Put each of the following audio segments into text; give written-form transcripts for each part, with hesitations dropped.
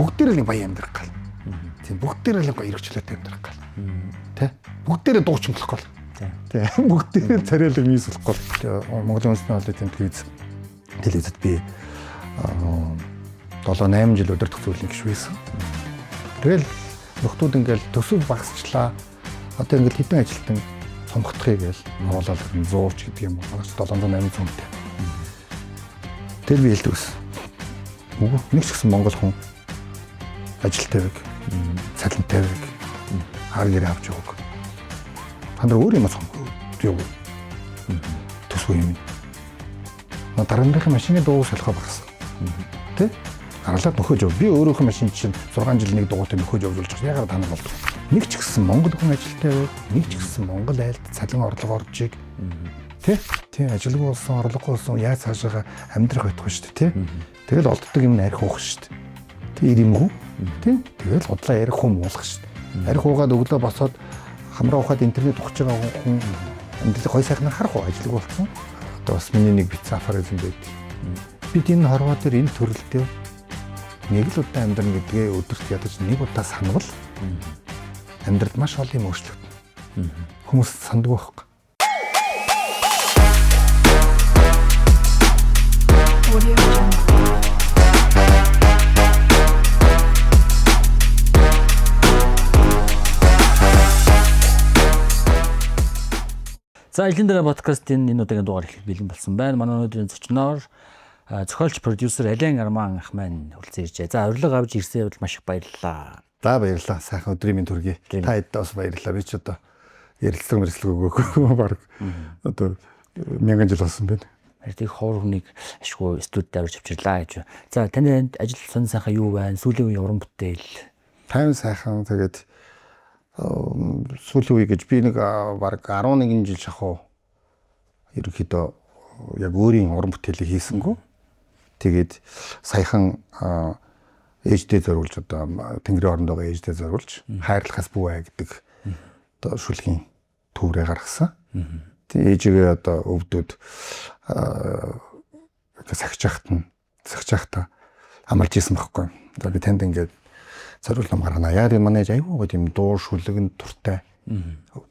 Бүгдээрээ нэг баян амьдрах гал. Тийм, бүгдээрээ л гоё эргчлөөтэй амьдрах гал. Тэ? Бүгдээрээ дуучин болох гал. Тийм. Бүгдээрээ царайлаг мис болох гал. Монголын үндэсний хоолой телевизэд би 7 8 жил удирдах зүйлийн гишүүн байсан. Тэгэл нөхдүүд ингээл төсөв багасчлаа. Одоо ингээл хэдэн ажилтан цомгоцхыг гээл оруулаад 100 ч гэдэг юм уу. 700 800 хүнтэй. Тэр би хэлдэг ус. Үгүй нэг ч гэсэн монгол хүн ажилтай байг, цалинтай байг, хар гэрээ авч яваг. Та нар өөр юм цомгоо юу төсвөө юм. Дараа нарын машины дууг солихоо багассан. Тэ? Гарлаад нөхөж яв. Би өөрөөхөө машин чинь 6 жил нэг дугуйтай нөхөж явуулж байгаа. Ягаад та нар болдог? Нэг ч гэсэн монгол хүн ажилтай байг, нэг ч гэсэн монгол айлд цалин орлого орж иг. Тэ? Тэ, ажилгүй болсон, орлогогүй болсон яаж цаашаага амьдрах байтугай шүү дээ, тэ? Тэгэл олддог юм арх уух шүү дээ. Тэ, иримгүү. Тэ? Тэгэл худлаа ярих хүм уулах шүү дээ. Арх уугаад өглөө босоод хамраа ухаад интернет ухаж байгаа хүн амьдрал гой сайхнаар харах уу, ажилгүй болсон. Одоо бас миний нэг бичсэн афоризм байдаг. Бид энэ хорвоо дээр энэ төрөл дээр нэг л удаа амьдрна гэдгээ өдөрт ядаж нэг удаа санавал амьдралд маш олон юм өөрчлөгдөнө. Хүмүүс санддаг байхгүй. За, Илийн дараа подкастын энэ удаагийн дугаар эхлэх бэлэн болсон байна. Манай өнөөдрийн зочноор зохиолч, продюсер Ален Арман ах маань хүрэлцэн иржээ. За, урилга авч ирсэн явдал маш их баярлалаа. За, баярлалаа. Сайхан өдрийн минь төргий. Та хэд бас баярлалаа. Би ч одоо ярилцлага мэрилцлага өгөөгүй баг одоо мянган жил болсон байна. Баяр их ховор хүнийг ашгүй студид авч авчирлаа гэж. За, таны ажил сон сайхан юу байна? Сүүлийн үеийн уран бүтээл. Тайван сайхан. Тэгээд сүүлийн үе гэж би нэг баг 11 жил шахуу ерөнхийдөө яг өөрийн уран бүтээлийг хийсэнгүү. Тэгээд саяхан ээждээ зориулж, одоо Тэнгэрийн оронд байгаа ээждээ зориулж хайрлахаас бүү ай гэдэг одоо шүлгийн төврээ гаргасан. Тэгээд ээжигээ одоо өвдөд сахиж хахта амарч исэн байхгүй. За, би танд ингээд зориул ном гаргана. Яа гэвэл манай ээж айгүй гоё тийм дуу шүлгэнд туртай.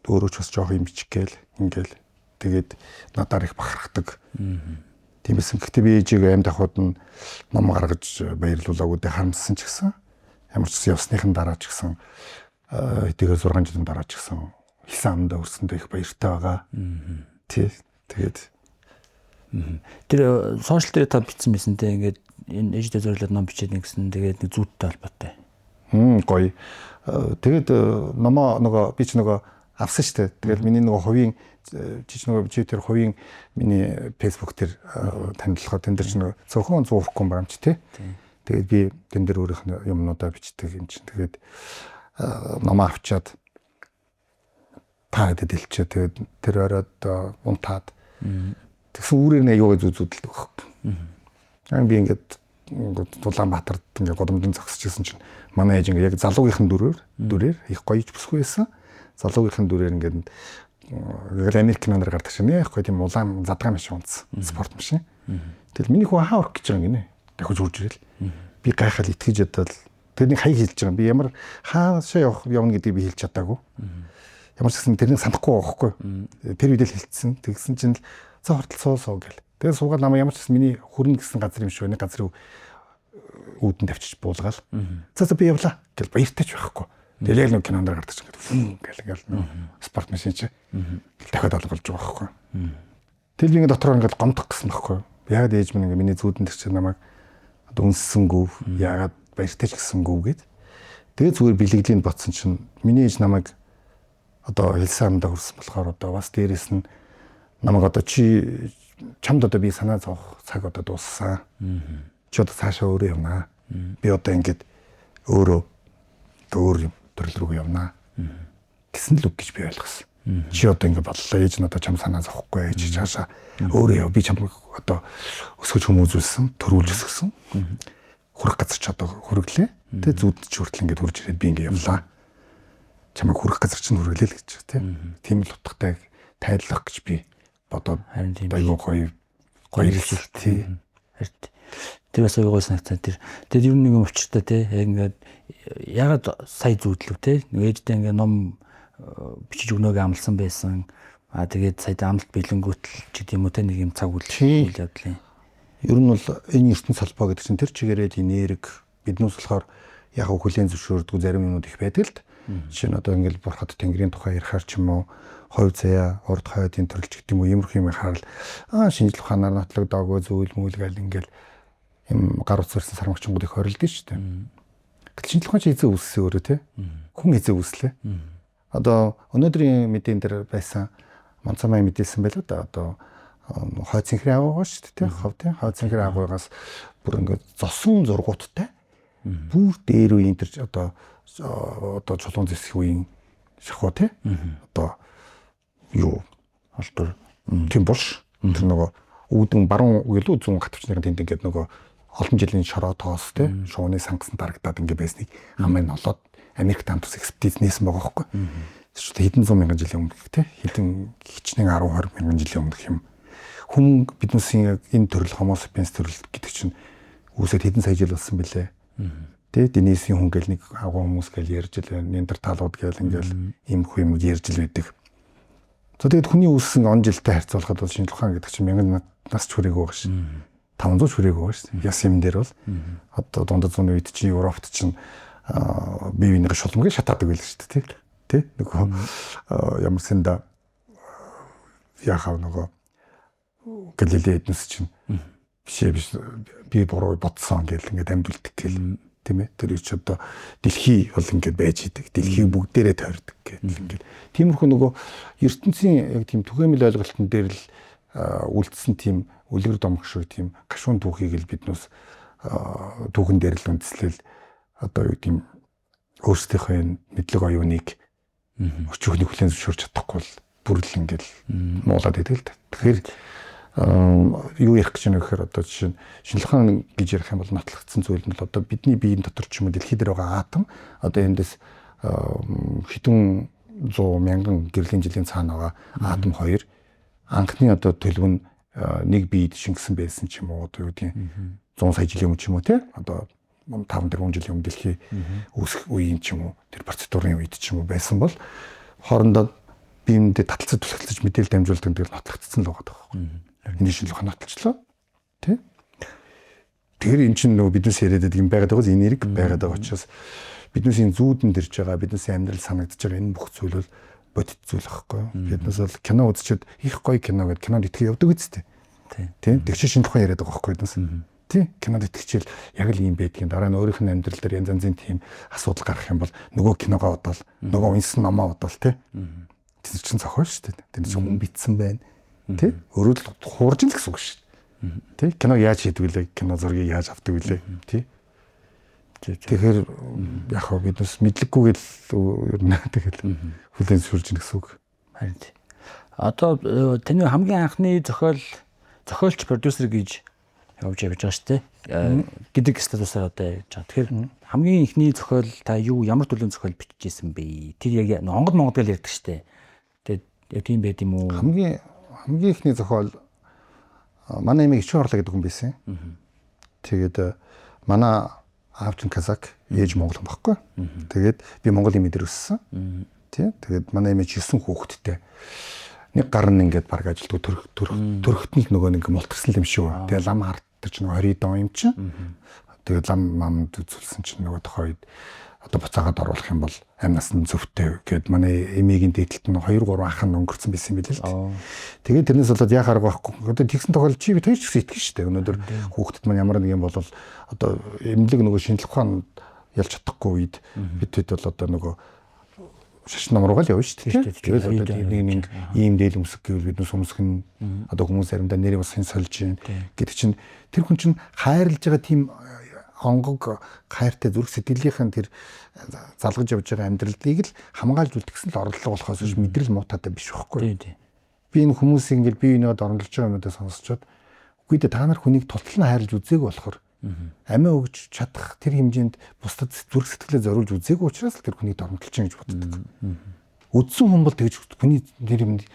Өөрөө ч бас жоох юм бичих гээл ингээл тэгээд надаар их бахархдаг. Тийм байсан. Гэхдээ би ээжигээ амьд ахуйд нь ном гаргаж баярлуулаагүй дээ харамссан ч гэсэн ямар ч гэсэн явсныхан дараа ч гэсэн хэдийгээр 6 жилийн дараа ч гэсэн хэлсэн амдаа өрсөндөө их баяртай байгаа. Тий. Тэгээд тэр сошиал дээр та бичсэн байсан те, ингээд энэ ээждээ зориулаад ном бичээд нэгсэн, тэгээд нэг зүйтэй холбоотой. Гоё. Тэгээд номоо нөгөө би ч нөгөө авсан шүү дээ. Тэгэл миний нөгөө хувийн чи нөгөө чи тэр хувийн миний Facebook дээр танилцахад тэн дээр ч нөгөө цөөхөн 100 хүн байгаа юм чи тий. Тэгээд би тэн дээр өөрийнх нь юмнуудаа бичдэг юм чинь. Тэгээд номоо авчиад та хэдэд хэлчихээ. Тэгээд тэр оройд унтаад тэгсэн үүрээр нь аюугаа зүү зүүдэлдэг байхгүй. Аа, би ингээд Улаанбаатарт ингээд годомдон зогсож ирсэн чинь манай ээж ингээд яг залуугийнхан дүрээр их гоёж бүсгүй байсан. Залуугийнхан дүрээр ингээд Америк киноноор гардаг чинь нэх гоё тийм улаан задгаа машин унтсан. Спорт машин. Тэгэл миний хүү хаа орох гэж байгаа юм гинэ. Дахиж хурж ирэл. Би гайхал итгэж ядал тэрнийг хаяг хэлж байгаа юм. Би ямар хаашаа явах явна гэдгийг би хэлж чадаагүй. Ямар ч гэсэн тэрнийг санахгүй байгаа байхгүй. Тэр үед л хэлсэн. Тэгсэн чинь л за хортол суу суу гэл. Тэгээ суугаад намайг ямар ч гэсэн миний хүрнэ гэсэн газар юм шиг байна. Газрын үүдэн тавьчих буулгаал. За за би явлаа гэл баяртай ч байхгүй. Тэгэл яг нэг кинонд гардаг чинь ингээд гэл ингээл спорт машин чи дахиад алгалж байгаа байхгүй. Тэгэл би ингээд дотроо ингээд гомдох гэсэн байхгүй. Яагаад ээж минь ингээд миний зүүдэн тэр чинь намайг одоо үнссэнгүү, яагаад баяртай ч гэсэнгүү гэд. Тэгээ зүгээр бэлгэлийн ботсон чинь миний ээж намайг одоо хэлсэн амдаа хүрсэн болохоор одоо бас дээрэс нь намайг одоо чи чамд одоо би санаа зовох цаг одоо дууссан. Чи одоо цаашаа өөрөө явнаа. Би одоо ингээд өөрөө өөр юм төрөл рүү явнаа. Гэсэн л үг гэж би ойлгосон. Чи одоо ингээд боллоо, ээж нь одоо чам санаа зовхгүй, чи цаашаа өөрөө яв. Би чамайг одоо өсгөж хүмүүжүүлсэн, төрүүлж өсгөсөн. Хүрэх газар ч одоо хүргэлээ. Тэ зүуд ч хүртэл ингээд хурж ирээд би ингээд явлаа. Чамайг хүрэх газар чинь хүргэлээ л гэж тий. Тийм л утгатай тайлах гэж би бодоод Харин тийм айгүй гоё гоё хэлсэн тий. Харин Тэр бас аюул санагцсан тэр. Тэгээд ер нь нэг юм учиртай те. Яг ингээд ягаад сая зүүдлв те. Нэг ээжтэй ингээд ном бичиж өгнөөгөө амласан байсан. Аа тэгээд сая амлалт бэлэнгүүтэл ч гэдэм юм уу те нэг юм цаг үйл явдлын. Ер нь бол энэ ертөнц холбоо гэдэг чинь тэр чигээрээ энерги биднээс болохоор яг хүлээн зөвшөөрдөг зарим юмнууд их байдаг л. Жишээ нь одоо ингээл бурхад тэнгэрийн тухай ярихаар ч юм уу хувь заяа урд хойдын төрөл ч гэдэг юм уу иймэрхүү юм харал шинжлэх ухаанаар нотлогдоогүй зүйл мүйл гал ингээл юм гар утас барьсан сармагчингууд их хорилдог шүү дээ. Гэтэл шинжлэх ухаан чи эзэн үүссэн өөрөө те. Хүн эзэн үүслээ. Одоо өнөөдрийн мэдээн дээр байсан Монцомай мэдээлсэн байлоо да. Одоо хойд цэнхрийн агуугаа шүү дээ, хов тийм. Хойд цэнхрийн агуугаас бүр ингээд зосон зургууттай бүр дээр үеийн тэр одоо чулуун зэсэх үеийн шахуу тий. Одоо юу олдор тийм булш тэр нөгөө үүдэн баруун илүү зүүн гатвчнарын тэнд ингээд нөгөө олон жилийн шороо тоос тий шууны сангасан дарагдаад ингээд байсныг амын олоод Америкт хамтарс экспедиц нээсэн байгаа байхгүй. Тэр чинь хэдэн зуун мянган жилийн өмнөх тий хэдэн хичнээн 10 20 мянган жилийн өмнөх юм. Хүн биднээсийн энэ төрөл Homo sapiens төрөл гэдэг чинь үүсээд хэдэн сая жил болсон бэлээ. Тэ Денисийн хүн гэл нэг агуу хүмүүс гэл ярьж л байна. Неандерталууд гэл ингээл ийм хүү юмуд ярьж л байдаг. За тэгээд хүний үүссэн он жилтэй харьцуулахад бол шинжлэх ухаан гэдэг чинь мянган нас ч хүрээгүй байгаа шин. 500 ч хүрээгүй байгаа шин. Яс юм дээр бол одоо дундад зууны үед чинь Европт чинь бие биенийгээ шулмгийг шатаадаг байл шүү дээ, тий. Тэ нөгөө ямар сэнда яхав нөгөө Галилей эднес чинь биш би буруу бодсон гэл ингээд амьд үлдэх гэл тийм ээ. Тэр ч одоо дэлхий бол ингээд байж идэг. Дэлхийг бүгдээрээ тойрдог гэл ингээд. Тиймэрхүү нөгөө ертөнцийн яг тийм түгээмэл ойлголтын дээр л үлдсэн тийм үлгэр домог шиг тийм гашуун түүхийг л биднээс түүхэн дээр л үндэслэл одоо юу гэм өөрсдийнхөө мэдлэг оюуныг өчүүхнийг хүлээн зөвшөөрч чадахгүй бол бүр л ингээд муулаад идэг л да. Тэгэхээр юу ярих гэж байна гэхээр одоо жишээ нь шинжлэх ухаан гэж ярих юм бол нотлогдсон зүйл нь бол одоо бидний биеийн дотор ч юм уу дэлхий дээр байгаа атом одоо эндээс хэдэн зуун мянган гэрлийн жилийн цаана байгаа атом хоёр анхны одоо төлөв нь нэг биед шингэсэн байсан ч юм уу одоо юу гэдгийг 100 сая жилийн өмнө ч юм уу те одоо 5 тэрбум жилийн өмнө дэлхий үүсэх үеийн ч юм уу тэр процедурын үед ч юм уу байсан бол хоорондоо биемдээ таталцаж түлхэлцэж мэдээлэл дамжуулдаг тэгэл нотлогдсон л байгаа байхгүй. Энэ шинжлэх ухаан нотлолчлоо. Тэ? Тэгэхээр эн чинь нөгөө биднээс яриад байдаг юм байгаад байгаа энерги байгаад байгаа учраас биднээс энэ зүүдэнд ирж байгаа биднээс амьдрал санагдаж байгаа энэ бүх зүйл бол бодит зүйл байхгүй. Биднээс бол кино үзчихэд их гоё кино гэдээ кинонд итгэх явдаг үсттэй. Тэ? Тэр чинь шинжлэх ухаан яриад байгаа байхгүй биднээс. Тий, кинонд итгэжэл яг л ийм байдгийн дараа нь өөрийнх нь амьдрал дээр янз янзын тийм асуудал гарах юм бол нөгөө киногоо бодвол нөгөө унсан номоо бодвол тий. Тэр чинь зохиол шүү дээ. Тэр чинь хүн битсэн байна. Тий? Өөрөө л хуурж ил гэсэн үг шүү дээ. Тий? Кино яаж хийдэг вүлээ? Кино зургийг яаж авдаг вүлээ? Тий? Тэгэхээр яг хаа биднес мэдлэггүй гэл ер нь тэгэл хүлээн зөвшөөрж ийн гэсэн үг. Харин тий. Одоо таны хамгийн анхны зохиолч продюсер гэж явж байгаа шүү дээ. Гэдэг статусаар одоо явж байгаа. Тэгэхээр хамгийн эхний зохиол та юу ямар төрлийн зохиол бичижсэн бэ? Тэр яг онгод монгод гэж ярьдаг шүү дээ. Тэгээд яг тийм байд юм уу? Хамгийн эхний зохиол манай эмээ Ичүү Хорлоо гэдэг хүн байсан. Тэгээд манай аав чинь казак, ээж монгол хүн байхгүй. Тэгээд би монгол эмээ дээр өссөн. Тий. Тэгээд манай эмээ 9 хүүхэдтэй. Нэг гар нь ингээд баг ажилтгүй төрөхт нь л нөгөө нэг мултарсан юм шиг ба. Тэгээд лам харт тэр чинь 20 дон юм чинь. Тэгээд лам мамд үзүүлсэн чинь нөгөө тохой одоо буцаагаад оруулах юм бол амь насны зөвхтэй гэд манай эмээгийн дээдлэлт нь 2 3 ах нь өнгөрцөн байсан юм билээ л дээ. Тэгээд тэрнээс болоод яах арга байхгүй. Одоо тэгсэн тохиолдолд чи бид хоёр ч гэсэн итгэн шүү дээ. Өнөөдөр хүүхдэд маань ямар нэг юм бол одоо эмнэлэг нөгөө шинжлэх ухаанд ялж чадахгүй үед бид хэд бол одоо нөгөө шашин ном руугаа л явна шүү дээ. Тэгэл одоо нэг ийм дээл өмсөх гэвэл биднес өмсөх нь одоо хүмүүс заримдаа нэрийг бас хэн сольж гин гэдэг чинь тэр хүн чинь хайрлаж байгаа тийм онгог хайртай зүрх сэтгэлийнхэн тэр залгаж явж байгаа амьдралыг л хамгаалж үлдгэсэн л орлого болохоос биш мэдрэл муутаатай биш байхгүй. Би энэ хүмүүсийг ингээл бие биенээ доромжилж байгаа юмудаа сонсчод үгүй дээ та нар хүнийг тултал нь хайрлаж үзээгүй болохоор амиа өгч чадах тэр хэмжээнд бусдад зүрх сэтгэлээ зориулж үзээгүй учраас л тэр хүнийг доромжилж чинь гэж боддог. Үдсэн хүн бол тэгж хүний тэр юмыг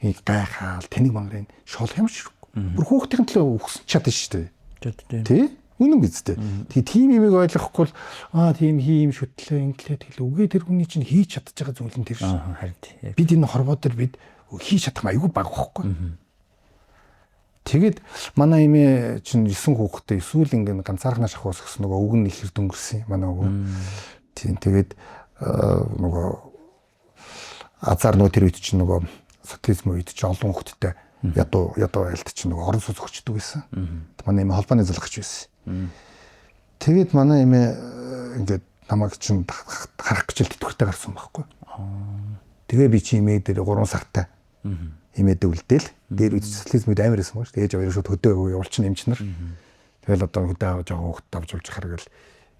гайхаал тэнэг мангарын шоол юм шиг. Бүр хүүхдийн төлөө өгсөн чадсан шүү дээ. Тий? Үнэн биз дээ. Тэгээ тийм имийг ойлгохгүй л аа тийм хийм шүтлээ инглээ тэгэл үгээ тэр хүний чинь хийж чадж байгаа зүйл нь тэр шин. Харин бид энэ хорвоо дээр бид хийж чадах юм айгүй бага байхгүй. Тэгээд манай эмээ чинь 9 хүүхэдтэй эсвэл ингэн ганцаархнаа шахуус гэсэн нөгөө өвгөн нь ихэр дөнгөрсөн манай өвгөн. Тийм тэгээд нөгөө азар нөгөө тэр үед чинь нөгөө социализм үед чинь олон хүүхэдтэй ядуу ядуу айлт чинь нөгөө орон сууц өгчдөг байсан. Манай эмээ холбооны залгагч байсан. Тэгээд манай эмээ ингээд намайг чинь харах гэж л тэтгэвртэй гарсан байхгүй. Тэгээ би чи эмээ дээр 3 сартай эмээдээ үлдээл. Дээр үед социализм үед амар байсан шүү дээ. Ээж аваа шууд хөдөө явуулчихна эмч нар. Тэгэл одоо хөдөө авч байгаа хүүхд авч явж хахаар гэл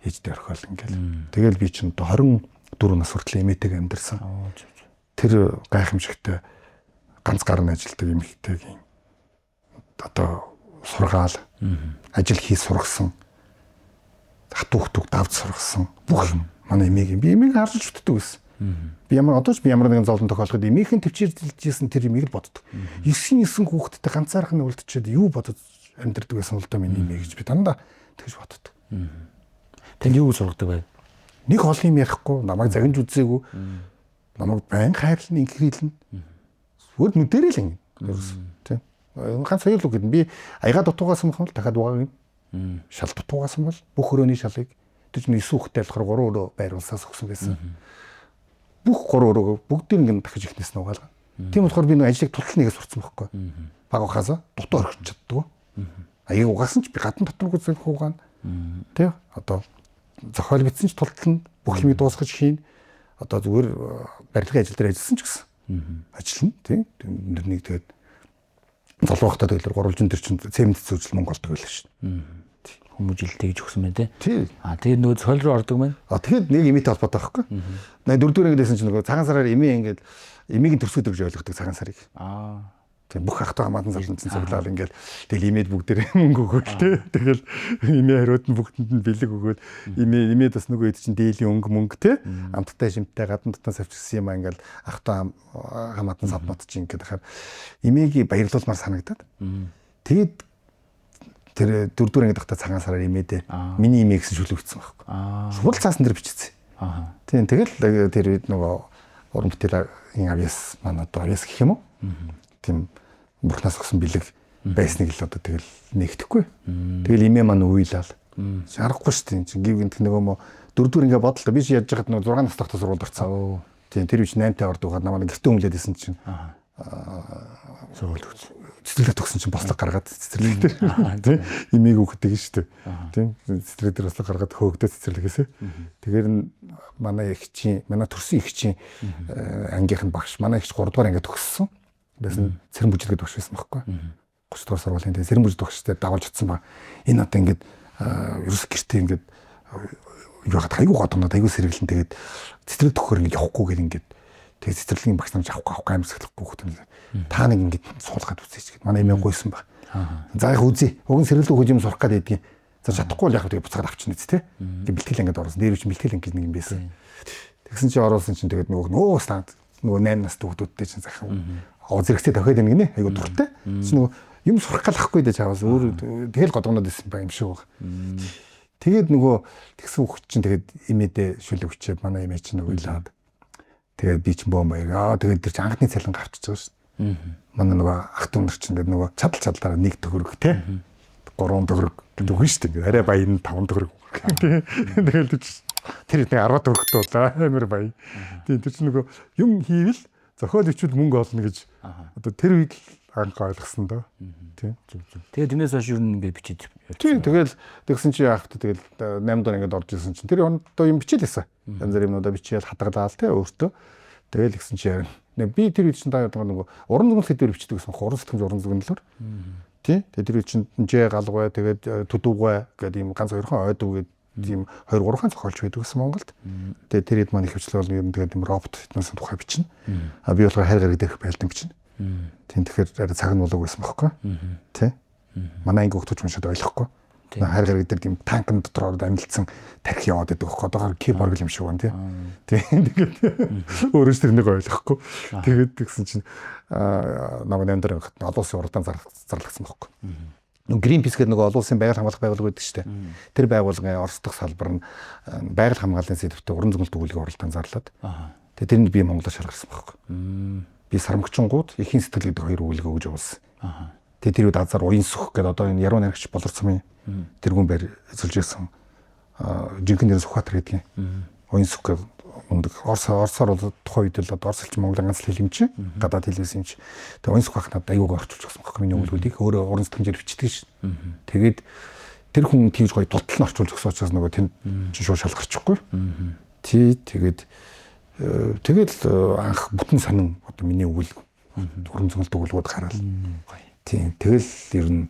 ээжтэй орхиол ингээл. Тэгэл би чинь одоо 24 нас хүртэл эмээтэйг амьдарсан. Тэр гайхамшигтай ганц гар нь ажилтдаг эмэгтэйгийн одоо сургаал ажил хий сургасан хатуу хөтөг давж сургасан бүх юм манай эмээг би эмээг харж шүтдэг байсан. Би ямар одоо ч би ямар нэгэн зовлон тохиолдоход эмээхэн төвчээржилжсэн тэр эмээг л боддог. 9 хүүхэдтэй ганцаарх нь үлдчихэд юу бодож амьдардаг байсан бол доо миний эмээ гэж би дандаа тэгж боддог. Танд юу сургадаг вэ? Нэг хол юм ярихгүй, намайг загинж үзээгүй. Намайг байн хайрлна, инхрийлнэ. Зүгээр нүдэрээ л ингэ. Тийм. Ганц хоёр л үг гэдэг. Би аяга дутуугаас юм бол дахиад угааг юм. Шал дутуугаас юм бол бүх өрөөний шалыг тэр чинь 9 хүүхэдтэй болохоор 3 өрөө байруулсаас өгсөн байсан. Бүх 3 өрөөгөө бүгдийг ингэ дахиж ихнээс нь угаалга. Тийм болохоор би нэг ажлыг тултал нэгээ сурцсан байхгүй. Баг ухаасаа дутуу орхиж чаддгүй. Аяг угаасан ч би гадна доторгүй зөвх угаана. Тэ? Одоо зохиол бичсэн ч тултал нь бүх юмыг дуусгаж хийн. Одоо зүгээр барилгын ажил дээр ажилласан ч гэсэн. Ажиллана тий. Тэр нэг тэгээд золгоохтой тэгэл гурвалжин тэр чинь цемент зүүжил мөнгө олдог байлаа шин. Хүмүүжил тэгж өгсөн байна тий. Тий. Аа тэгээд нөгөө зохиол руу ордог маань. Аа тэгээд нэг эмээтэй холбоотой байхгүй. Нэг дөрөвдүгээр ангид байсан чинь нөгөө цагаан сараар эмээ ингээд эмээг нь төрсөдөг гэж ойлгодог цагаан сарыг. Аа. Тийм бүх ах トゥ хамаатан залан чинь цуглаал ингээд тэгэл эмээд бүгдээр мөнгө өгөөл тий. Тэгэл эмээ хариуд нь бүгдэнд нь бэлэг өгөөл эмээ эмээд бас нөгөө хэд чинь дээлийн өнгө мөнгө тий. Амттай шимттэй гадна дотнаас авчирсан юм аа ингээд ах トゥ хамаатан савнууд чинь ингээд хахаар эмээгийг баярлуулмаар санагдаад. Тэгээд тэр дөрөвдүгээр ангид байхдаа цагаан сараар эмээдээ миний эмээ гэсэн шүлэг бичсэн байхгүй. Шууд цаасан дээр бичсэн. Тийм тэгэл тэр үед нөгөө уран бүтээлийн авьяас маань одоо авьяас гэх юм уу? Тийм бурхнаас өгсөн бэлэг байсныг л одоо тэгэл нэгтгэхгүй. Тэгэл эмээ маань уйлал. Шарахгүй шүү дээ. Чинь гів гинт нөгөө мө дөрөвдүгээр ингээ бодлоо. Би чи яаж яхад нөгөө 6 настай тахта сургуульд орсон. Тийм тэр үеч 8-тай ордог хаад намайг гэртээ өмлөөд исэн чинь сургуульд өгсөн. Цэцэрлэг төгсөн чинь бослог гаргаад цэцэрлэг дээр тийм эмээг өгдөг нь шүү дээ. Тийм цэцэрлэг дээр бослог гаргаад хөөгдөө цэцэрлэгээсээ. Тэгэхээр манай эгчийн манай төрсөн эгчийн ангийнх нь багш манай эгч 3 дугаар анги төгссөн. Байсан цэрэн бүжил гэдэг багш байсан байхгүй. 30 дугаар сургуулийн тэгээ цэрэн бүжил багштай дагуулж утсан ба. Энэ одоо ингээд ерөөс гэртээ ингээд юу хаад айгуу гадуунаад айгуу сэргэлэн тэгээд цэцэрлэг төхөр ингээд явахгүй гэл ингээд тэгээд цэцэрлэгийн багш нар авахгүй амар сэргэлэхгүй хөхт юм. Та нэг ингээд суулгаад үзээч гэд манай эмээ гуйсан баг. За яг үзье. Уг нь сэргэлэн хөх юм сурах гээд байдгийн. За чадахгүй л яг тэгээд буцаад авчихна биз тэ. Тэгээд бэлтгэл ингээд оруулсан. Дээр үуч бэлтгэл ингээд нэг юм байсан. Тэгсэн чинь оруулсан чинь тэгээд нөгөө нөгөө 8 настай хүүхдүүдтэй чинь захин зэрэгцээ тохиод байна гинэ. Айгуу дуртай. Чи нөгөө юм сурах галахгүй дээ чаваас өөр тэгэл годгонод исэн ба юм шиг баг. Тэгээд нөгөө тэгсэн хүүхд чинь тэгээд эмээдээ шүлэг өчөө манай эмээ чинь уйлаад. Тэгээд би чинь бөөн баяр. Аа тэгээд тэр чинь анхны цалин гарчиж байгаа шүү дээ. Манай нөгөө ах トゥ нар чинь тэгээд нөгөө чадал чадлаараа 1 төгрөг те 3 төгрөг гэдэг үгүй шүү дээ. Арай баян 5 төгрөг. Тэгэл тэр нэг 10 төгрөгтэй болоо амар баян. Тийм тэр чинь нөгөө юм хийвэл зохиол ичвэл мөнгө олно гэж одоо тэр үед л анх ойлгосон доо. Тийм зөв зөв. Тэгээд тэрнээс хойш юу ингээд бичиж явчихсан. Тийм тэгэл тэгсэн чи яах вэ тэгэл 8 дугаар ингээд орж исэн чинь тэр одоо юм бичээл байсан. Янз бүр юмнуудаа бичээл хадгалаал те өөртөө. Тэгэл тэгсэн чи ярина. Би тэр үед чинь та яадаг нөгөө уран дүгнэлт хэдээр бичдэг гэсэн уран сэтгэмж уран дүгнэлээр. Тийм. Тэгээд тэр үед чинь жээ галгай тэгээд төдөвгай гэдэг ийм ганц хоёрхан ойдов гэдэг тийм 2 3хан зохиолч байдаг гэсэн Монголд. Тэгээд тэр хэд маань их хвчлээ бол ер нь тэгээд юм робот фитнесийн тухай бичнэ. А би болохоор хайр гараг дээрх байлдан бичнэ. Тийм тэгэхээр арай цаг нь болоог байсан байхгүй. Тий. Манай анги хүүхдүүд уншаад ойлгохгүй. Хайр гараг дээр тийм танкн дотор ороод амилцсан тархи яваад байдаг байхгүй. Одоогоор киборг юм шиг байна тий. Тийм тэгээд өөрөө ч тэрнийг ойлгохгүй. Тэгээд тэгсэн чинь намайг 8 дараа олон улсын уралдаан зарлагдсан байхгүй. Нөгөө Greenpeace гэдэг нөгөө олон улсын байгаль хамгаалах байгууллага байдаг шүү дээ. Тэр байгууллагын Орос дахь салбар нь байгаль хамгааллын сэдвтэй уран зөгнөлт өгүүлгийн уралдаан зарлаад. Тэгээ тэрэнд би Монголоор шалгарсан байхгүй. Би сармагчингууд эхийн сэтгэл гэдэг хоёр өгүүлэг өгж явуулсан. Тэгээ тэр үед азар уян сүх гэдэг одоо энэ яруу найрагч Болор цомын тэргүүн байр эзэлж байсан жинхэнэ нэр Сүхбаатар гэдэг юм. Уян сүх гэдэг мундаг Оросоор бол тухайн үед л одоо Орос хэлч Монголын ганц хэл юм чи гадаад хэл байсан юм чи. Тэгээ уян сүх ах надад аюугаа орчуулж өгсөн байхгүй миний өгүүлбэрийг өөрөө уран сэтгэмжээр бичдэг шин. Тэгээд тэр хүн тийж гоё дутал нь орчуулж өгсөн учраас нөгөө тэнд чи шууд шалгарчихгүй. Тий тэгээд тэгэл анх бүтэн сонин одоо миний өгүүлэг уран зөгнөлт өгүүлбүүд гараал. Тийм тэгэл ер нь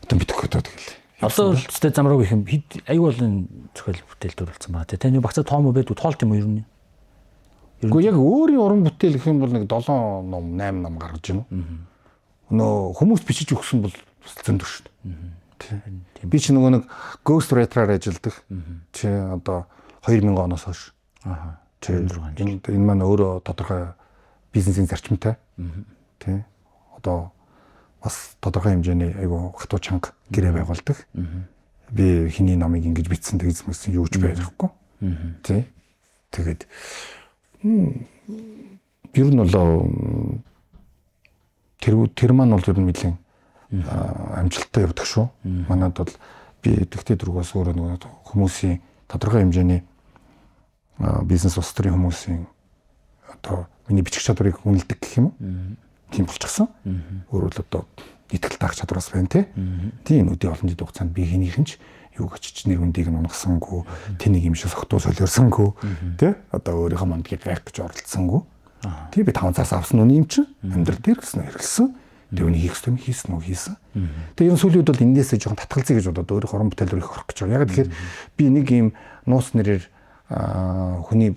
одоо мэдхгүй одоо тэгэл. Одоо л зү замруу гэх юм хэд аюу болон зохиол бүтээл дөрвөлцсөн байгаа. Таны багцаа тоом уу байдгүй тоолт юм уу ер нь? Үгүй яг өөрийн уран бүтээл гэх юм бол нэг 7 ном 8 ном гаргаж байна. Нөө хүмүүс бичиж өгсөн бол бас зөндөө шүү дээ. Би чи нөгөө нэг ghost writer-аар ажилладаг. Чи одоо 2000 оноос хойш. Чи энэ маань өөрөө тодорхой бизнесийн зарчимтай. Тий. Одоо бас тодорхой хэмжээний айгүй хатуу чанга гэрээ байгуулдаг. Би хиний номыг ингэж бичсэн тэгж мөсөн юу ч байхгүй. Тий. Тэгээд ер нь бол тэр маань бол ер нь нэлийн амжилттай явдаг шүү. Манад бол би тэгтээ дөрвөөс өөрөө нөгөө хүмүүсийн тодорхой хэмжээний бизнес улс төрийн хүмүүсийн одоо миний бичих чадварыг үнэлдэг гэх юм уу? Тийм болчихсон. Өөрөөр л одоо итгэл таах чадвараас байна те. Тийм нүдийн олон жилийн хугацаанд би хэнийх нь ч юуг очиж нэр хүндийг нь унгасангүй, тэнийг юм шиг согтуу солиорсонгүй, тэ? Одоо өөрийнхөө мандгийг гайх гэж оролцсонгүй. Тийм би 5 цаас авсан үний юм чинь амьдрал дээр гэсэн хэрэгэлсэн. Тэр үний хийх ёстой юм хийсэн үү хийсэн. Тэгээ ер нь сүүлийн үед бол энээсээ жоохон татгалзъя гэж бодоод өөрийнхөө уран бүтээл рүү их орох гэж байгаа. Яг тэгэхээр би нэг юм нууц нэрээр хүний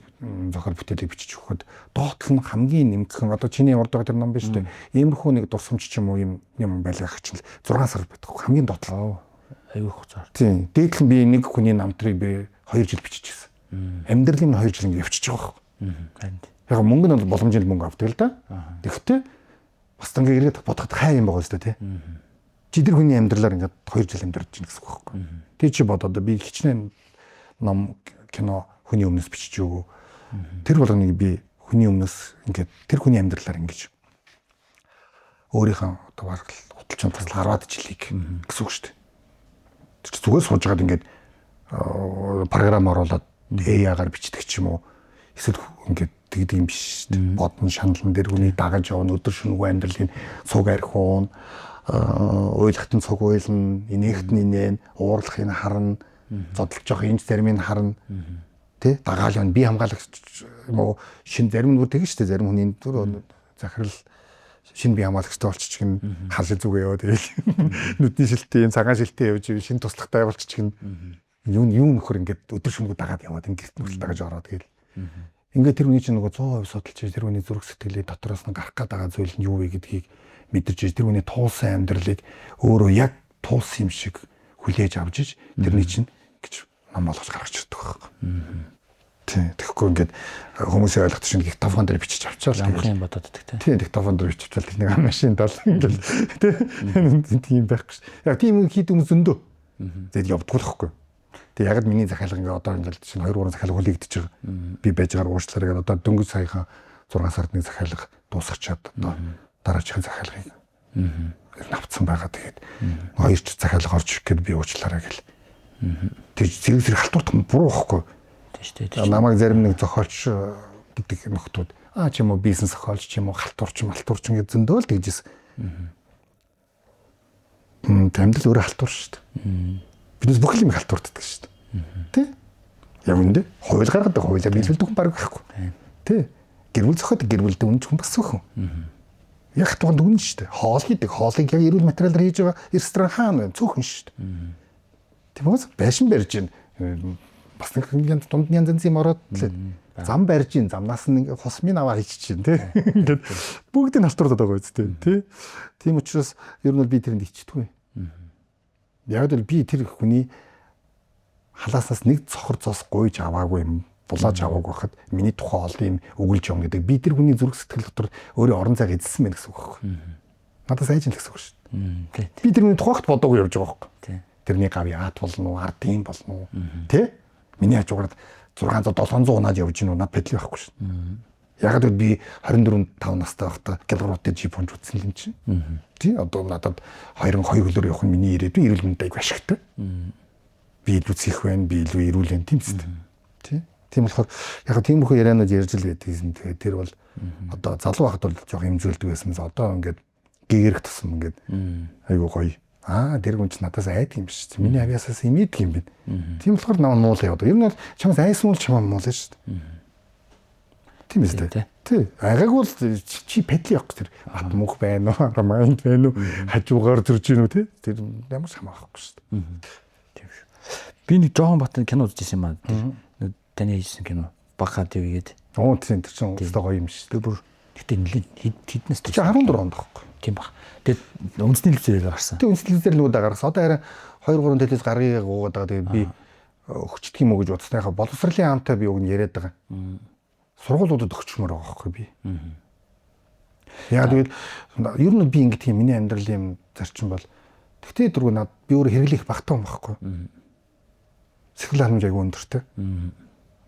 зохиол бүтээлийг бичиж өгөхөд доотлол нь хамгийн нэмгхэн одоо чиний урд байгаа тэр ном биш үү? Иймэрхүү нэг дурсамж ч юм уу юм байлгаа чинь 6 сар байдаг хамгийн доотлол. Аюух хугацаар. Тийм. Дээдл нь би нэг хүний намтрыг би 2 жил бичиж гисэн. Амьдралын 2 жил ингэ явчихж байгаа байхгүй. Яг мөнгө нь бол боломжийн мөнгө авдаг л да. Тэгэхдээ бас ингээ эргээд бодоход хай юм байгаа шүү дээ тий. Чи тэр хүний амьдралаар ингээд 2 жил амьдарч байна гэсэн үг байхгүй. Тэг чи бодоод би хичнээн ном кино хүний өмнөөс бичиж өгөө. Тэр болгоныг би хүний өмнөөс ингээд тэр хүний амьдралаар ингэж өөрийнхөө одоо бараг худалчин тасал 10-аад жилийг гэсэн үг шүү дээ. Тэр чи зүгээр сууж байгаад ингээд програм оруулаад AI-гаар бичдэг ч юм уу эсвэл ингээд тэгдэг юм биш шүү дээ. Бодон шаналн дээр хүний дагаж явна, өдөр шөнөгүй амьдралын цуг архиун, уйлахт нь цуг уйлна, инээхт нь инээн, уурлахыг харна, зодолж явах инж зарим нь харна. Тэ дагаал явна. Би хамгаалагч юм уу шин зарим нь бүр тэгэн шүү дээ. Зарим хүний түр захирал шинэ бие хамгаалагчтай болчих гин харшил зүгээ яваа тэгэл нүдний шилтээ юм цагаан шилтээ явж шин туслахтай болчих гин юм юм нөхөр ингээд өдөр шөнөгүй дагаад яваад ингээд нүртэл дагаж ороод тэгэл ингээд тэр хүний чинь нөгөө 100% судалж тэр хүний зүрх сэтгэлээ дотроос нь гарах гээд байгаа зүйл нь юу вэ гэдгийг мэдэрч тэр хүний туулсан амьдралыг өөрөө яг туулсан юм шиг хүлээж авч иж тэрний чинь гэж ном болгож гаргаж ирдэг байхгүй. Тийм. Тэгэхгүй ингээд хүмүүсийн ойлгох чинь диктофон дээр бичиж авчаал юм бодоод байдаг тийм. Тийм, диктофон дээр бичиж авчаал тэр нэг машин дал ингээд тийм тийм байхгүй ш. Яг тийм хийдэг хүмүүс зөндөө. Тэгээд явдггүй л байхгүй. Тэг яг л миний захиалга ингээд одоо ингээд чинь 2 3 захиалга хүлээгдэж байгаа. Би байж байгаа уучлаарай гэдэг одоо дөнгөж саяхан 6 сард нэг захиалга дуусгачаад одоо дараагийн захиалгыг ер нь авцсан байгаа. Тэгээд хоёр ч захиалга орж ирэх гээд би уучлаарай гэл. Тэр зэрэг зэрэг халтурт буруу байхгүй. Тийм шүү дээ. Намайг зарим нэг зохиолч гэдэг нөхдүүд аа ч юм уу бизнес зохиолч ч юм уу халтурч малтурч ингэ зөндөөл тэгжсэн. Амьдрал өөрөө халтур шүү дээ. Биднес бүх юм халтурддаг шүү дээ. Тэ? Яг үндэ хууль гаргадаг, хуулиар нийлүүлдэг хүн баг байхгүй. Тэ? Гэр бүл зохиодог, гэр бүлдээ үнэн хүн бас зөвхөн. Яг туганд үнэн шүү дээ. Хоол хийдэг, хоолыг яг эрүүл материалаар хийж байгаа ресторан хаана вэ? Цөөхөн шүү дээ. Тийм үү? Байшин барьж гин бас нэг янз дунд янз янз юм ороод лээ. Зам барьж гин, замнаас нь ингээ хосмын аваа хийчих чинь тий. Ингээд бүгдийг халтурдаад байгаа үстэй тий. Тийм учраас ер нь бол би тэрэнд ичдэггүй. Яг л би тэр хүний халааснаас нэг цохор цос гуйж аваагүй юм, булааж аваагүй байхад миний тухай олон юм өгүүлж явна гэдэг. Би тэр хүний зүрх сэтгэл дотор өөрөө орон зайг эзэлсэн байх гэсэн үг байхгүй. Надаас айж л гэсэн үг шүү дээ. Би тэрний тухайд бодоогүй явж байгаа байхгүй. Тэрний гав яат болно уу, ард юм болно уу? Тэ? Миний хажуугаар 600 700 унаад явж гин үү? Над педал байхгүй шүү дээ. Яг л би 24 5 настай байхдаа Гялгар хотын жип унж үзсэн юм чинь. Тий, одоо надад 22 хөлөөр явах нь миний ирээдүйн эрүүл мэнд айгүй ашигтай. Би илүү цэх байна, би илүү эрүүл байна тийм үст. Тий. Тийм болохоор яг тиймэрхүү ярианууд ярьж л байдаг юм. Тэгээд тэр бол одоо залуу байхад бол жоох имзүүлдэг байсан мэт одоо ингээд гэгэрэх тусам ингээд айгүй гоё. Аа, тэр хүн чинь надаас айдаг юм биш. Миний авьяасаас имээдэг юм байна. Тийм болохоор намайг муулаа яваад. Ер нь бол чамаас айсан бол чамаа муулаа шүү дээ. Тийм үстэй. Тий. Айгаагүй бол чи педал явах тэр бат мөнх байна уу, романт байна уу, хажуугаар зөрж гин үү те. Тэр ямар ч хамаахгүй шүү дээ. Тийм шүү. Би нэг жоохон батын кино үзчихсэн юм аа. Тэр таны хийсэн кино. Баха ТV гээд. Оо тийм, тэр чинь өстой гоё юм шүү. Би бүр гэтээ нэлээд хэднээс чи 14 онд байхгүй. Тийм баг. Тэгээд үндэсний телевизээр гарсан. Тэг үндэсний телевизээр нүгд гарсан. Одоо харин 2 3 телевиз гаргыг гуугаад байгаа. Тэгээд би өгчдөг юм уу гэж бодсон. Яг боловсролын хаантай би уг нь яриад байгаа. Сургуулиудад өгчмөр байгаа байхгүй би. Яг тэгвэл ер нь би ингэ тийм миний амьдралын юм зарчим бол тэгтээ дөрөв над би өөр хэрэглэх багтаа юм байхгүй. Сэтгэл хангамж айгүй өндөртэй.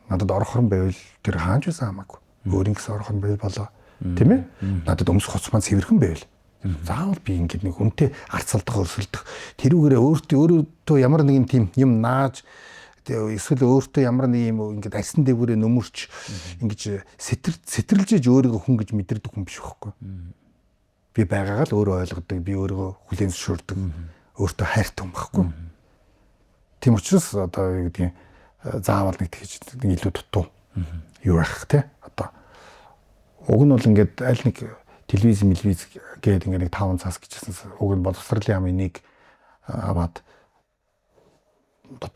Надад орохор байвал тэр хаанч байсан хамаагүй. Өөрийн гэсэн орохор байвал болоо. Тийм ээ? Надад өмсөх хувцас маань цэвэрхэн байвал заавал би ингэ нэг хүнтэй арцалдах, өрсөлдөх тэрүүгээрээ өөртөө ямар нэгэн тийм юм нааж эсвэл өөртөө ямар нэг юм ингээд арьсан дээгүүрээ нөмөрч ингэж сэтэрлжээж өөрийгөө хүн гэж мэдэрдэг хүн биш байхгүй. Би байгаагаа л өөрөө ойлгодог, би өөрийгөө хүлээн зөвшөөрдөг, өөртөө хайртай хүн байхгүй. Тийм учраас одоо юу гэдгийг заавал нэг тэгж нэг илүү дутуу юу байх те. Одоо уг нь бол ингээд аль нэг телевиз мэлвиз гээд ингээд нэг 5 цаас гэжсэн уг нь боловсролын яам энийг аваад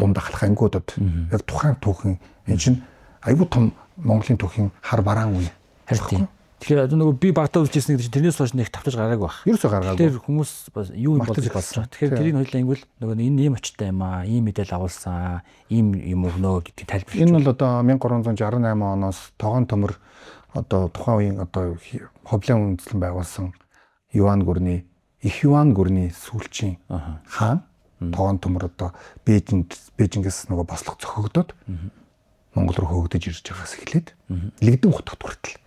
дунд ахлах ангиудад яг тухайн түүхэн энэ чинь айгүй том Монголын түүхийн хар бараан үе. Харин тийм. Тэгэхээр одоо нөгөө би багтаа үзчихсэн гэдэг чинь тэрнээс хойш нэг тавтаж гараагүй баг. Ерөөсөө гаргаагүй. Тэр хүмүүс бас юу юм болж болсон. Тэгэхээр тэрийг хоёлаа ингэвэл нөгөө энэ ийм очтой юм аа, ийм мэдээлэл агуулсан, ийм юм өгнө гэдгийг тайлбарлаж. Энэ бол одоо 1368 оноос тогоон төмөр одоо тухайн үеийн одоо ховлын үндэслэн байгуулсан Юан гүрний их Юан гүрний сүүлчийн хаан тогоон төмөр одоо Бээжингээс нөгөө бослого зохиогдоод Монгол руу хөөгдөж ирж байгаас эхлээд Лэгдэн хотод хүртэл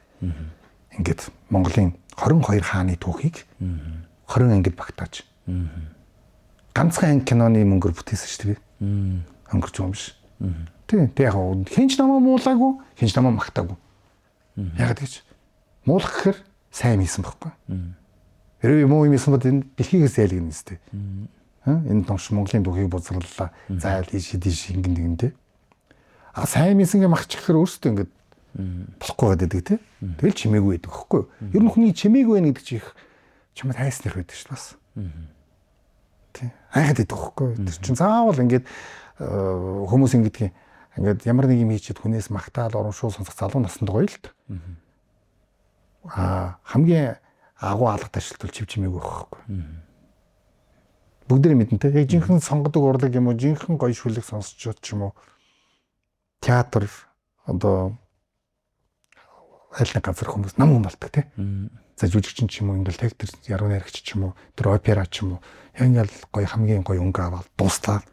ингээд Монголын 22 хааны түүхийг 20 ангид багтааж ганцхан анги киноны мөнгөөр бүтээсэн шүү дээ. Өнгөрч юм биш. Тий, тэг яг хинч намаа муулаагүй, хинч намаа магтаагүй. Яг тэгж муулах гэхээр сайн хийсэн байхгүй. Хэрвээ муу юм хийсэн бол энэ дэлхийгээс зайлгна нэстэй. Энэ томш Монголын түүхийг бузарлаа. Зайл ийш тийш ингэн тэгэн тэ. А сайн хийсэнгээ магчих гэхээр өөрсдөө ингээд болохгүй байдаг тий. Тэгэл чимээгүй байдаг хөхгүй юу? Ер нь хүний чимээгүй байх гэдэг чинь их чамд хайснах байдаг шүү бас. Тий. Айхад байдаг хөхгүй юу? Тэр чинь заавал ингээд хүмүүс ингэдгийг ингээд ямар нэг юм хийчихэд хүнээс магтаал урамшуул сонсох залуу наснд гоё л т. Аа хамгийн агуу алга ташлт бол чив чимээгүй байх хөхгүй юу? Бүгдээрээ мэднэ те. Яг жинхэнэ сонгодог урлаг юм уу, жинхэнэ гоё шүлэг сонсч ч юм уу. Театр одоо аль нэг газар хүмүүс нам хүн болдог те. За жүжигчин ч юм уу, ингээл тэг тэр яруу найрагч ч юм уу, тэр опера ч юм уу. Яг ингээл гоё хамгийн гоё өнгө аваад дуслаа.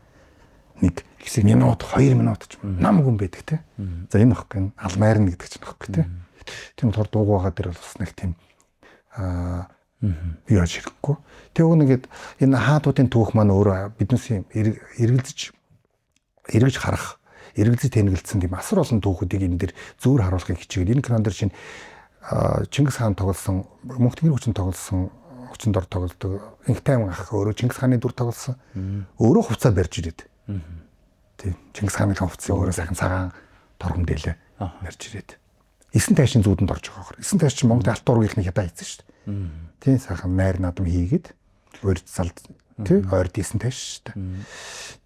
Нэг хэсэг минут, 2 минут ч юм нам хүн байдаг те. За энэ баггүй алмайрна гэдэг чинь баггүй те. Тийм болохоор дуугаагаа тэр бол бас нэг тийм юу яаж хэрэггүй. Тэг уг нэгэд энэ хаадуудын түүх маань өөрөө биднээс эргэлзэж эргэж харах, эргэлзэж тэнэгэлдсэн тийм асар олон түүхүүдийг энэ дэр зүүр харуулахыг хичээгээд энэ кинон дэр чинь Чингис хаан тоглосон, Мөнх Тэнгэр хүчин тоглосон, хүчин дор тоглодог, Инх тайван ах өөрөө Чингис хааны дүр тоглосон. Өөрөө хувцас барьж ирээд. Тийм Чингис хааны хувцсыг өөрөө сайхан цагаан торгон дээлээ барьж ирээд. Эсэн тайшин зүүдэнд орж байгаа хөр. Эсэн тайш чинь Монголын алт уургийнхны хятаа хийсэн шүү дээ. Тийм сайхан найр наадам хийгээд ойрд залд тий ойрд эсэн тайш шүү дээ.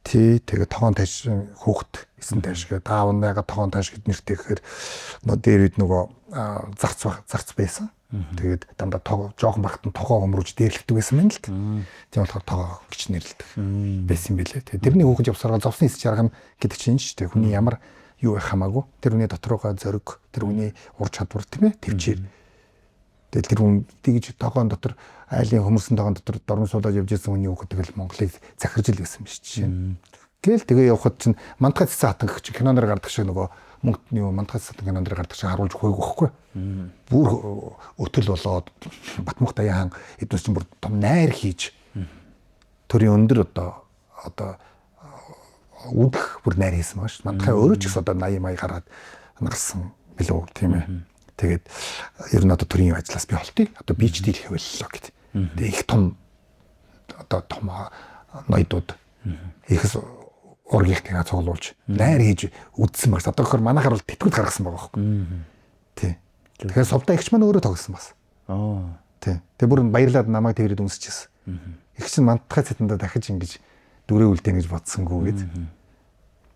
Тий тэгээ тогоон тайш хүүхд эсэн тайш гэдэг аав нь яга тогоон тайш гэд нэртэй гэхээр нөө дээр үед нөгөө зарц байсан. Тэгээд дандаа жоохон багт нь тогоо өмрүүж дээрлэхдэг байсан юм л т. Тийм болохоор тогоо гэж нэрлэдэг байсан юм билээ. Тэгээ тэрний хүүхэд явсараа зовсон эс жаргам гэдэг чинь шүү дээ. Хүний ямар юу байх хамаагүй. Тэр хүний доторгоо зориг, тэр хүний ур чадвар тийм ээ төвчээр. Тэгэл тэр хүн тэгж тогоон дотор айлын хөмөрсөн тогоон дотор дормон суулаад явж исэн хүний хүүхэд тэгэл Монголыг захирж ил гэсэн юм шиг жишээ. Тэгэл тэгээ явхад чинь мантгай цэцэн хатан гэх чинь киноноор гардаг шиг нөгөө мөнгөний юу мантгай цэцэн хатан кинон дээр гардаг шиг харуулж өгөхгүй байхгүй. Бүр өтөл болоод Батмөх Даяхан эднес чинь бүр том найр хийж төрийн өндөр одоо үдэх бүр найр хийсэн байгаа шүү. Мантгай өөрөө ч гэсэн одоо 80 мая гараад нагарсан билүү тийм ээ. Тэгээд ер нь одоо төрийн ажлаас би холтъё. Одоо би ч дийлэх боллоо гэд. Тэгээд их том одоо том ноёдууд ихс ургийнхтайгаа цуглуулж найр хийж үдсэн багс. Одоо гэхээр манайхаар бол тэтгэвд гаргасан байгаа байхгүй. Тий. Тэгэхээр сувдаа ихч маань өөрөө тогсон бас. Аа. Тий. Тэгээд бүр баярлаад намайг тэгрээд үнсчихсэн. Их чинь мантахай цэтэндээ дахиж ингэж дүрээ үлдээн гэж бодсонгүй гэд.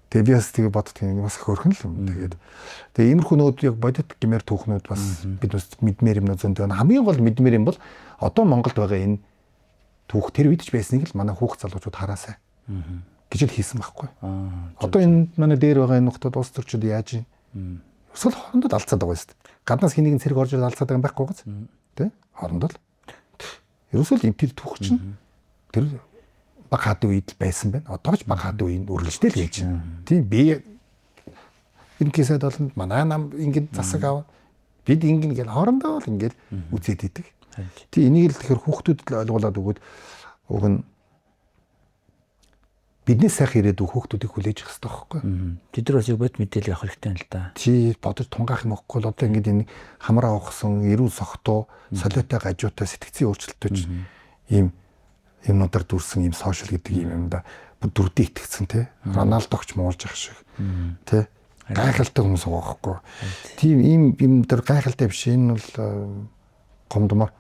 Тэгээ би бас тэгээ боддгийн бас хөөрхөн л юм. Тэгээд тэгээ иймэрхүү нүүд яг бодит гэмээр түүхнүүд бас бид бас мэдмээр юмнууд зөндөө. Хамгийн гол мэдмээр юм бол одоо Монголд байгаа энэ түүх тэр үед ч байсныг л манай хүүхд залуучууд хараасай гэж л хийсэн байхгүй. Одоо энэ манай дээр байгаа энэ нугтад улс төрчид яаж юм? Өсгөл хоорондоо алцаад байгаа юм шүү дээ. Гаднаас хин нэгэн цэрэг орж ирэл алцаад байгаа юм байхгүй гоц. Тэ? Хоорондоо л. Ерөөсөө л энэ тэр түүх чинь тэр баг хаадын үед л байсан байна. Одоо ч баг хаадын үеийн үргэлжтэй л байж байна. Тийм би ерөнхий сайд болно. Манай нам ингээд засаг аваа. Бид ингэн гэл хоорондоо л ингээд үзээд идэг. Тийм энийг л тэгэхээр хүүхдүүдэд л ойлгуулад өгөөд уг нь биднээс сайхан ирээдүй хүүхдүүдийг хүлээж авах хэрэгтэй байхгүй. Тэд нар бас яг бод мэдээлэл авах хэрэгтэй юм л да. Чи бодож тунгаах юм өгөхгүй л одоо ингээд энэ хамраа ухсан, эрүүл согтуу, солиотой гажуутай сэтгцийн өөрчлөлтөж ийм юмнуудаар дүрсэн ийм сошиал гэдэг ийм юм да бүр дүрдээ итгэцэн те. Роналдогч муулж ах шиг те. Гайхалтай хүмүүс байгаа байхгүй. Тийм ийм юм дээр гайхалтай биш. Энэ бол гомдмоор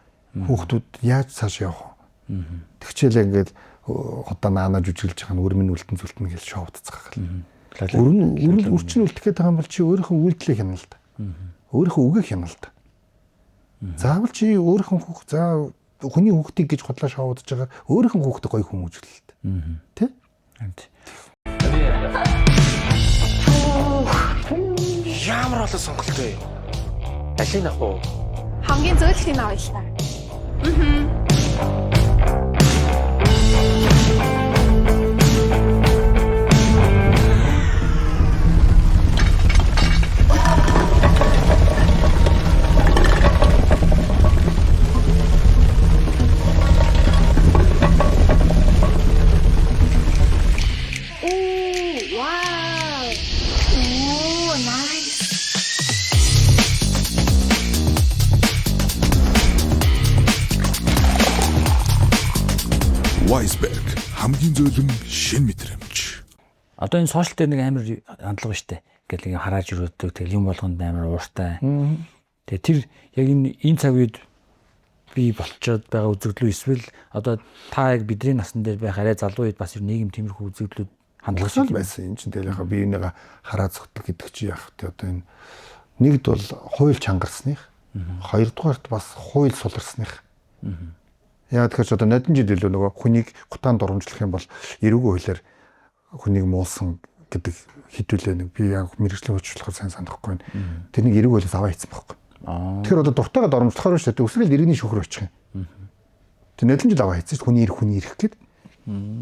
хүүхдүүд яаж цааш явах вэ? Тэгчээлээ ингээд одоо наана жүжиглэж байгаа нь өрмөн үлдэн зүлтэн гэж шоудцгаах л. Өрн өрчин үлдэх гээд байгаа юм бол чи өөрийнхөө үйлдэлийг хянана л да. Өөрийнхөө үгийг хянана л да. Заавал чи өөрийнхөө хүүхд за хүний хүүхдийг гэж худлаа шоудж байгаа өөрийнхөө хүүхдэд гоё хүмүүжүүлэл л да. Тэ? Ямар олон сонголттой юм. Алийг авах уу? Хамгийн зөөлхнийг авъя л та. Вау! Оо, nice. Weisberg хамгийн зөөлөн шин мэдрэмж. Одоо энэ сошиал дээр нэг амар хандлага штэ. Ингээл нэг харааж өрөөдөг. Тэгэл юм болгонд амар ууртай. Тэгээ тэр яг энэ цаг үед би болчоод байгаа үзэгдлүү эсвэл одоо та яг бидний насн дээр байх арай залуу үед бас ер нийгэм тиймэрхүү үзэгдлүүд хандлага шиг байсан. Энэ чинь тэгэл яг би энийгээ хараа зогтол гэдэг чи яг тэ одоо энэ нэгд бол хууль чангарсных, хоёрдугаарт бас хууль суларсных. Яг тэгэхээр ч одоо нодон жид илүү нөгөө хүнийг гутаан дурамжлах юм бол эрүүгийн хуулиар хүнийг муулсан гэдэг хідүүлээ нэг би яг мэрэгжлийн хуучлахаар сайн санахгүй байна. Тэрнийг эрүүг хуулиас аваа хийсэн байхгүй. Тэгэхээр одоо дуртайгаа доромжлохоор шүү дээ. Өсрөл иргэний шүүхэр очих юм. Тэр нодон жид аваа хийсэн шүү. Хүний эрх хүний эрх гэд.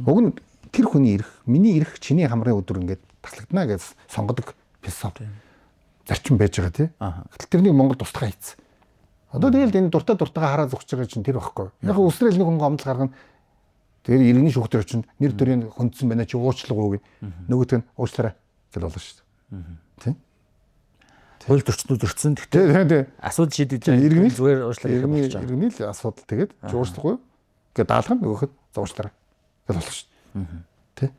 Уг нь тэр хүний эрх, миний эрх чиний хамрын өдөр ингээд таслагдана гэж сонгодог философи зарчим байж байгаа тий. Гэтэл тэрнийг Монгол тусдаа хийсэн. Одоо тэгэл энэ дуртай дуртайгаа хараа зогсож байгаа чинь тэр байхгүй. Яг өсрөл нэг хүн гомдол гаргана. Тэгэхээр иргэний шүүхтэр очино. Нэр төрийн хөндсөн байна чи уучлах уу гэд. Нөгөөх нь уучлаарай гэл болно шүү дээ. Тий. Хууль зөрчнүүд зөрчсөн. Гэхдээ асуудал шийдэгдэж иргэний зүгээр уучлах гэх болж байгаа. Иргэний л асуудал тэгээд чи уучлахгүй гэд даалгах нь нөгөөх нь уучлаарай гэл болно шүү дээ. Тий.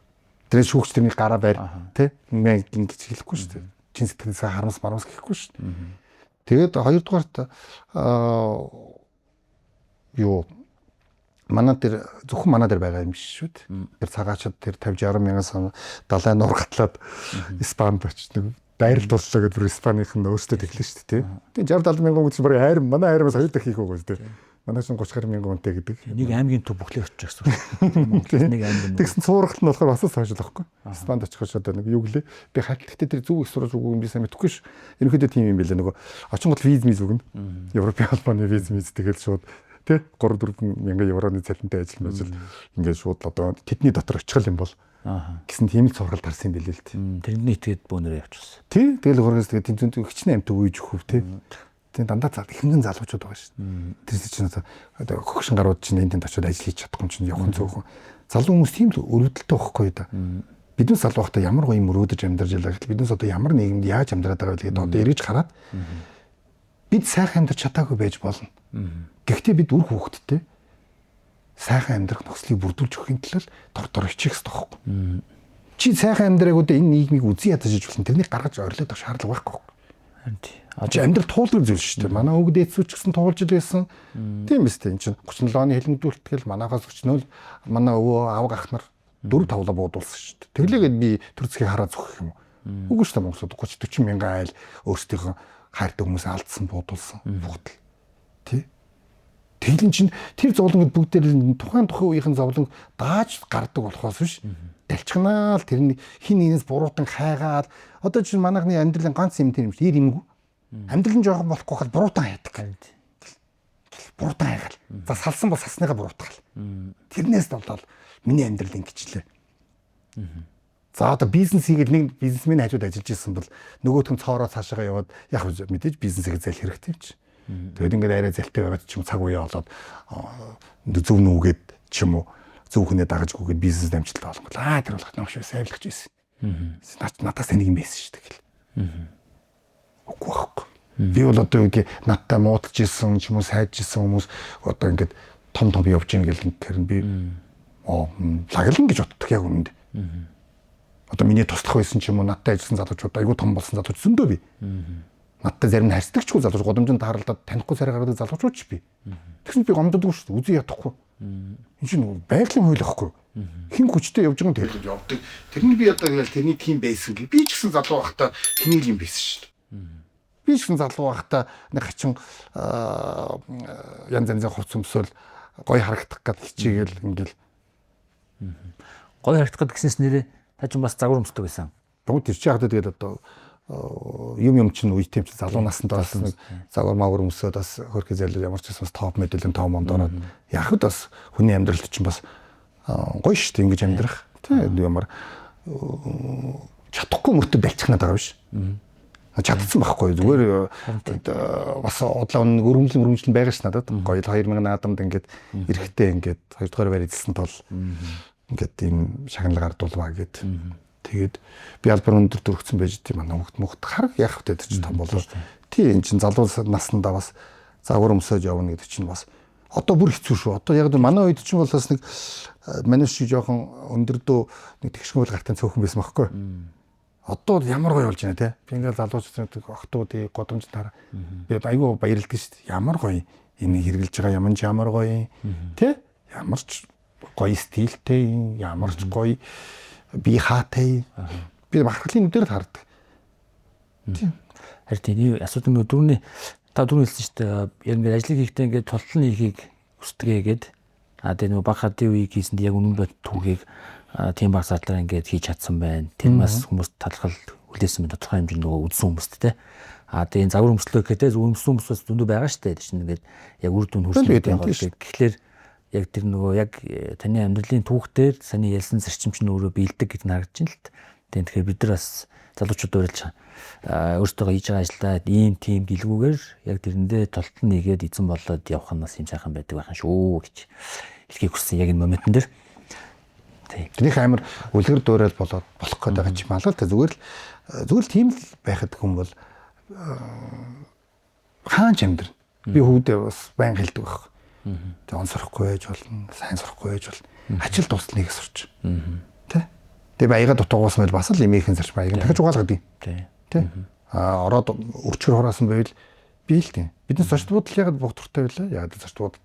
Тэр шүүгч тэрний гараа байр тий. Мэн ингэж хэлэхгүй шүү дээ. Чин сэтгэлээсээ харамс марамс гэхгүй шүү дээ. Тэгээд хоёрдугаарт юу манай дээр зөвхөн манай дээр байгаа юм биш шүү дээ. Тэр цагаачд тэр 50 60 мянган сан далайн нуур гатлаад Испанд очиж нэг дайралт боллоо гэдээ бүр Испаных нь өөрсдөө тэглэн шүү дээ. Тэгээ 60 70 мянган хүн чинь бараг айрам манай айрамаас хоёр дахь хийх үгүй дээ. Манай чинь 30 гаруй мянган хүнтэй гэдэг. Нэг аймгийн төв бүхлээ очиж гэсэн үг. Нэг аймгийн. Тэгсэн цуургалт нь болохоор бас сошиал байхгүй. Испанд очихоор одоо нэг юу гэлээ. Би хатлагтай тэр зөв их сураж үгүй юм би сайн мэдэхгүй ш. Ерөнхийдөө тийм юм билээ нөгөө очингууд виз миз өгнө. Европын холбооны виз миз тэгэл шууд тий 3 4 мянган евроны цалинтай ажил мажил ингээд шууд одоо тэдний дотор очих юм бол гэсэн тийм л цуврал тарсан юм билээ л тий. Тэрэнд итгээд бөөнөрөө явчихсан. Тий тэгэл хөргөөс тэгээд тэн зүүн хичнээн амт үеж өгөх тий. Тийм дандаа ихэнхэн залуучууд байгаа шүү. Тэрс чинь одоо хөгшин гарууд чинь энэ тэнд очиод ажил хийж чадахгүй чинь явхан цөөхөн. Залуу хүмүүс тийм л өрөвдөлтэй байхгүй да. Биднээс залуу байхдаа ямар гоё юм өрөөдөж амьдарч ялаа гэхэл биднээс одоо ямар нийгэмд яаж амьдраад байгаа вэ гэдээ одоо эргэж хараад бид сайхан амьдарч чадаагүй байж болно. Гэхдээ бид үр хүүхэдтэй сайхан амьдрах нөхцөлийг бүрдүүлж өгөхийн тулд дор дор хичээх хэрэгтэй байхгүй. Чи сайхан амьдраагүй дээ энэ нийгмийг үзий ядаж иж болно. Тэрнийг гаргаж орилоод авах шаардлага байхгүй. Чи амьдрал туулгар зүйл шүү дээ. Манай өвгд эцүү ч гэсэн туулж л байсан. Тийм биз дээ. Энд чинь 37 оны хилэнгдүүлтгэл манайхаас өчнөөл манай өвөө авга ах нар 4 тавлаа буудулсан шүү дээ. Тэглээгээд би төр зэхийг хараа зөхөх юм уу? Үгүй шүү дээ. Монголд 30 40 мянган айл өөрсдийнхөө хайртай хүмүүс алдсан буудулсан бүгд л. Тий. Тэглэн чинь тэр зовлонгод бүгдээр тухайн үеийн зовлон дааж гардаг болохоос биш. Далчгнаа л тэрний хин нэгнээс буруутан хайгаад одоо чинь манайхны амьдралын ганц юм тэр юм шиг ир юмгүй. Амьдрал нь жоохон болохгүй хал буруутан хайдаг. Буруутан хайгаал. За салсан бол салсныгаа буруутгаал. Тэрнээс болоод миний амьдрал ингэчлээ. За одоо бизнес хийгээл нэг бизнесмен хажууд ажиллаж исэн бол нөгөөх нь цоороо цаашаа яваад яг мэдээж бизнесийг зээл хэрэгтэй юм чи. Тэгээд ингээд арай зэлтэй байгаад ч юм цаг үе олоод зөв нүгээд ч юм уу зөв хүнээ дагаж гүгээд бизнес амжилттай болгонгол аа тэр болох юм шиг сайвлах байсан. Надаас энийг юм байсан шүү дээ гэл. Үгүй байхгүй. Би бол одоо юу гэдгийг надтай муудалж исэн ч юм уу сайжж исэн хүмүүс одоо ингээд том том явж гин гэл тэр нь би лаглан гэж боддог яг үнэнд. Одоо миний туслах байсан ч юм уу надтай ажилласан залуучууд айгүй том болсон залууч зөндөө би. Надтай зарим нь харьцдагчгүй залууч годомжинд тааралдаад танихгүй царай гаргадаг залуучууд ч би. Тэгсэн би гомддоггүй шүү дээ. Үзий ядахгүй. Энд чинь байгалийн хууль байхгүй. Хин хүчтэй явж байгаа юм тэр явдаг. Тэрний би одоо тэгэл тэрний тийм байсан гэ. Би ч гэсэн залуу байхдаа тэний юм байсан шүү дээ. Би ч гэсэн залуу байхдаа нэг хачин янз янзын хувц өмсөөл гоё харагдах гээд хичээгээл ингээл гоё харагдах гээд гэснээс нэрээ та ч бас загвар өмсдөг байсан. Бүгд тэр чи яхад тэгээд одоо юм чинь үетэй юм чи залуу наснд бас нэг загвар мавар өмсөөд бас хөрхи зэлэл ямар ч гэсэн бас топ моделийн том мондороод яхад бас хүний амьдралд чинь бас гоё шүү дээ ингэж амьдрах. Тэ ямар чадахгүй мөртөө далчихнаад байгаа биш. Чадсан байхгүй зүгээр бас удлаа нэг өргөмжлөн байгаа ш надад. Гоё 2000 наадамд ингээд эрэхтэй ингээд 2 дугаар байр эзэлсэн тул ингээд ийм шагнал гардуулваа гэд. Тэгээд би албар өндөр дөрөгцөн байж тийм манай хөвгт мөхт хараг яах вэ тэр чинь том болоо. Тий эн чинь залуу наснда бас загвар өмсөж явна гэдэг чинь бас одоо бүр хэцүү шүү. Одоо яг манай үед чинь бол бас нэг манай шиг жоохон өндөрдөө нэг тэгшгүүл гартан цөөхөн байсан байхгүй. Одоо ямар гоё болж байна те. Би ингээл залуучууд охтуудыг годомж дараа би айгүй баярлдаг шүү дээ. Ямар гоё энэ хэрэгжилж байгаа юм ч ямар гоё те. Ямар ч гоё стилтэй, ямар ч гоё би хаатай. Би бахархлын нүдээр л хардаг. Тийм. Харин тийм асуудал нөгөө дөрөвний та дөрөв хэлсэн шүү дээ. Яг ингээд ажлыг хийхдээ ингээд тултлан хийхийг хүсдэгэ гээд тэгээ нөгөө баг хадын үеийг хийсэнд яг үнэн бод түүхийг тийм баг задлаар ингээд хийж чадсан байна. Тэр бас хүмүүс талархал хүлээсэн байна. Тодорхой хэмжээнд нөгөө үзсэн хүмүүст те. Тэгээ энэ загвар өмслөө гэхдээ өмсөн хүмүүс бас зөндөө байгаа шүү дээ. Тэр чинь ингээд яг үр дүн хүрсэн байгаа. Тэгэхээр яг тэр нөгөө яг таны амьдралын түүхтэр саний ялсан зарчим чинь өөрөө биелдэг гэж нь харагдаж байна л т. Тэгэхээр бид нар бас залуучууд уриалж өөртөө хийж байгаа ажлаа ийм тийм гэлгүүгээр яг тэрэндээ толтол нэгээд эзэн болоод явах нь бас юм сайхан байдаг байх шүү гэж хэлхийг хүссэн яг энэ моментн дээр. Тэрнийх амар үлгэр дуурайл болоод болох гээд байгаа юм алга л та зүгээр л тийм л байхад хүн бол хаан ч амьдрна. Би хүүдээ бас баян хэлдэг байх. Тэг он сурахгүй байж болно, сайн сурахгүй байж болно. Ажил дуусал нэг сурч. Тэ? Тэгээ баяга дутуугаас мэл бас л эмийнхэн зарч баяг дахиж угаалгадаг. Тэ. Тэ? Ороод өрчгөр хураасан байвал би л тийм. Биднес зочд буудал ягаад бүх туртай байлаа? Ягаад зочд буудал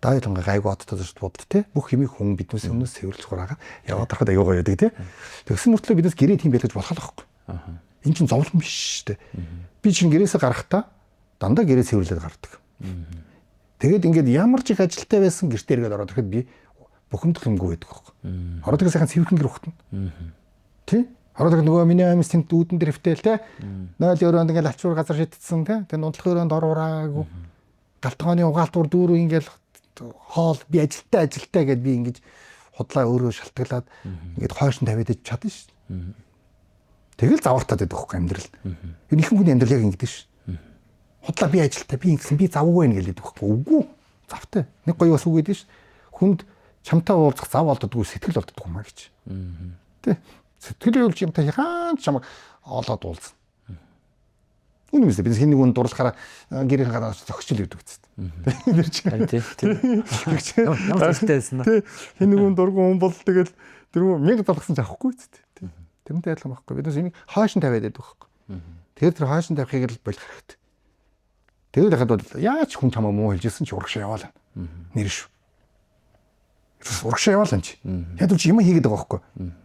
дайланга гайгүй одтой зочд буудал тэ? Бүх хэмиг хүн биднээс өмнөөс цэвэрлж хураагаа яваад ороход аягүй гоё байдаг тэ? Тэгсэн мөртлөө биднес гэрээ тийм байлгаж болох л байхгүй. Энэ чинь зовлон биш шүү дээ. Би чинь гэрээсээ гарахдаа дандаа гэрээ цэвэрлээд гардаг. Тэгээд ингээд ямар ч их ажилтай байсан гэртээ эргээд ороод ирэхэд би бухимдах юмгүй байдаг байхгүй. Ороод ирэхэд сайхан цэвэрхэн гэр ухтана. Тий? Ороод ирэхэд нөгөө миний аймс тэнд үүдэн дээр хэвтэл те. 0 өрөөнд ингээд алчуур газар шидсэн те. Тэр нунтлах өрөөнд орураагүй. Галтгооны угаалтуур дүүрүү ингээд хоол би ажилтай ажилтай гэд би ингэж худлаа өөрөө шалтгаалаад ингээд хойш нь тавиад иж чадна шүү. Тэгэл завартаад байдаг байхгүй амьдрал. Энэ их хүний амьдрал яг ингэдэж шүү. Худлаа би ажилтай би ингэсэн би завгүй байх гэлээд байхгүй. Үгүй. Завтай. Нэг гоё бас үг гэдэг шүү. Хүнд чамтай уулзах зав олддоггүй сэтгэл олддоггүй юм а гэж. Тэ. Сэтгэл үйл чамтай хаан чамайг олоод уулзна. Үнэн мэт бид хэн нэг хүн дурлахаараа гэрийн гадаа зогсчил өгдөг үст. Тэр чинь. Тий. Ямар зөрчилтэй байсан нэ. Хэн нэг хүн дургүй хүн бол тэгэл тэр хүн 1000 залгасан ч авахгүй үст. Тэрнтэй адилхан байхгүй. Бид нэг хойш нь тавиад байдаг байхгүй. Тэгэхээр тэр хойш нь тавихыг л болох хэрэгтэй. Тэгэл яхад бол яаж хүн чамаа муу хэлжсэн чи урагшаа яваалаа. Нэр шүү. Урагшаа яваалаа чи. Яг л чи юм хийгээд байгаа байхгүй.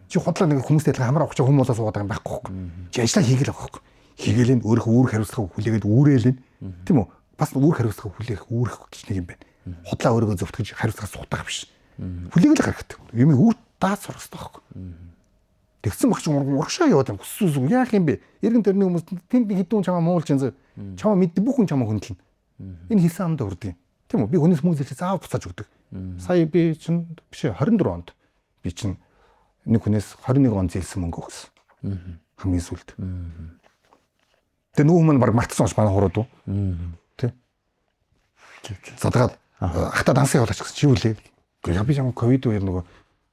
Чи худлаа нэг хүмүүстэй адилхан хамаар авах чи хүмүүлээ суугаад байгаа юм байхгүй байхгүй. Чи ажиллаа хийгээл байгаа байхгүй. Хийгээл нь өөрийнхөө үүрэг хариуцлагыг хүлээгээд үүрээл нь. Тийм үү? Бас үүрэг хариуцлагыг хүлээх үүрэх гэж нэг юм байна. Худлаа өөрийгөө зөвтгөж хариуцлагаас сутах биш. Хүлээгээл гаргадаг. Юм үүр даад сурах хэрэгтэй байхгүй. Тэгсэн багч урагшаа яваад юм. Хүссэн яах юм бэ? Иргэн тэрний хүмүүс тэнд хэдэн хүн чамаа муулж энэ чамаа мэддэг бүх хүн чамаа хүндлэнэ. Энэ хэлсэн амдаа хүрдэг юм. Тийм үү? Би хүнээс мөнгө зээлээ заавал буцааж өгдөг. Сая би чинь биш 24 онд би чинь нэг хүнээс 21 он зээлсэн мөнгө өгсөн. Хамгийн сүүлд. Тэгээ нөгөө хүмүүс баг мартсан бас манай хурууд уу? Тэ. Задгаад ахта дансыг явуулаач гэсэн чи юу лээ? Гэхдээ би чам ковид үеэр нөгөө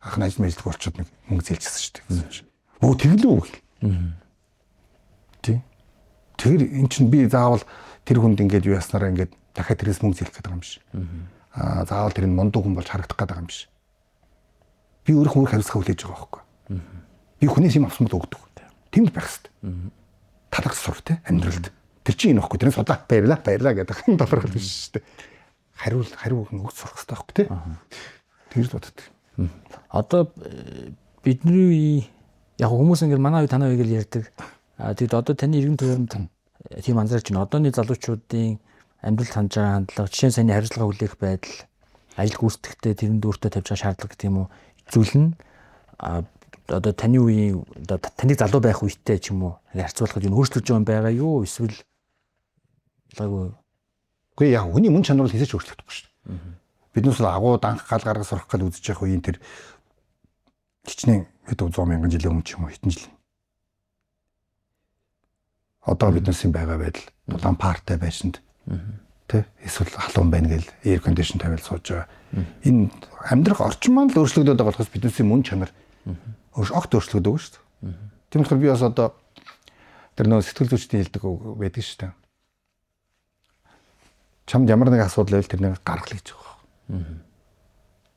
ах нь ажил мэжлэг болчиход нэг мөнгө зээлжсэн шүү дээ гэсэн чинь. Өө тэглүү гэл. Тий. Тэр эн чинь би заавал тэр хүнд ингээд юу яснараа ингээд дахиад тэрээс мөнгө зээлэх гэдэг юм биш. Аа заавал тэр нь мундаг хүн болж харагдах гэдэг юм биш. Би өөрийнхөө үр хариуцлага хүлээж байгаа байхгүй. Би хүнээс юм авсан бол өгдөг. Тийм л байх хэрэгтэй. Талах сур те амьдралд. Тэр чинь энэ байхгүй. Тэрнээс судлаа баярлаа баярлаа гэдэг тодорхойл биш шүү дээ. Хариу өгч сурах хэрэгтэй байхгүй те. Тэр л боддог. Одоо бидний яг хүмүүс ингээд манай үе танай үе гэж ярьдаг. А тэгэд одоо таны иргэн тойронд тийм анзаарч байна. Одооны залуучуудын амьдрал хандж байгаа хандлага, жишээ нь саяны хариуцлага хүлээх байдал, ажил гүйцэтгэхдээ тэрэнд өөртөө тавьж байгаа шаардлага гэх юм уу зүйл нь одоо таны үеийн одоо таны залуу байх үетэй ч юм уу харьцуулахад юу өөрчлөгдөж байгаа юм байгаа юу эсвэл лаггүй. Үгүй яг хүний мөн чанар бол хэзээ ч өөрчлөгдөхгүй шүү дээ. Биднээс л агуу данх гал гаргаж сурах гал үзэж явах үеийн тэр хичнээн хэд 100 мянган жилийн өмнө ч юм уу хэдэн жил. Одоо биднээсийн байгаа байдал дулаан партай байшинд тэ эсвэл халуун байна гэл air condition тавиал сууж байгаа. Энэ амьдрах орчин маань л өөрчлөгдөд байгаа болохоос биднээсийн мөн чанар огт өөрчлөгдөв шүү дээ. Тийм болохоор би бас одоо тэр нөө сэтгэл зүйчдийн хэлдэг байдаг шүү дээ. Чамд ямар нэг асуудал байвал тэрнийг гаргал гэж байгаа.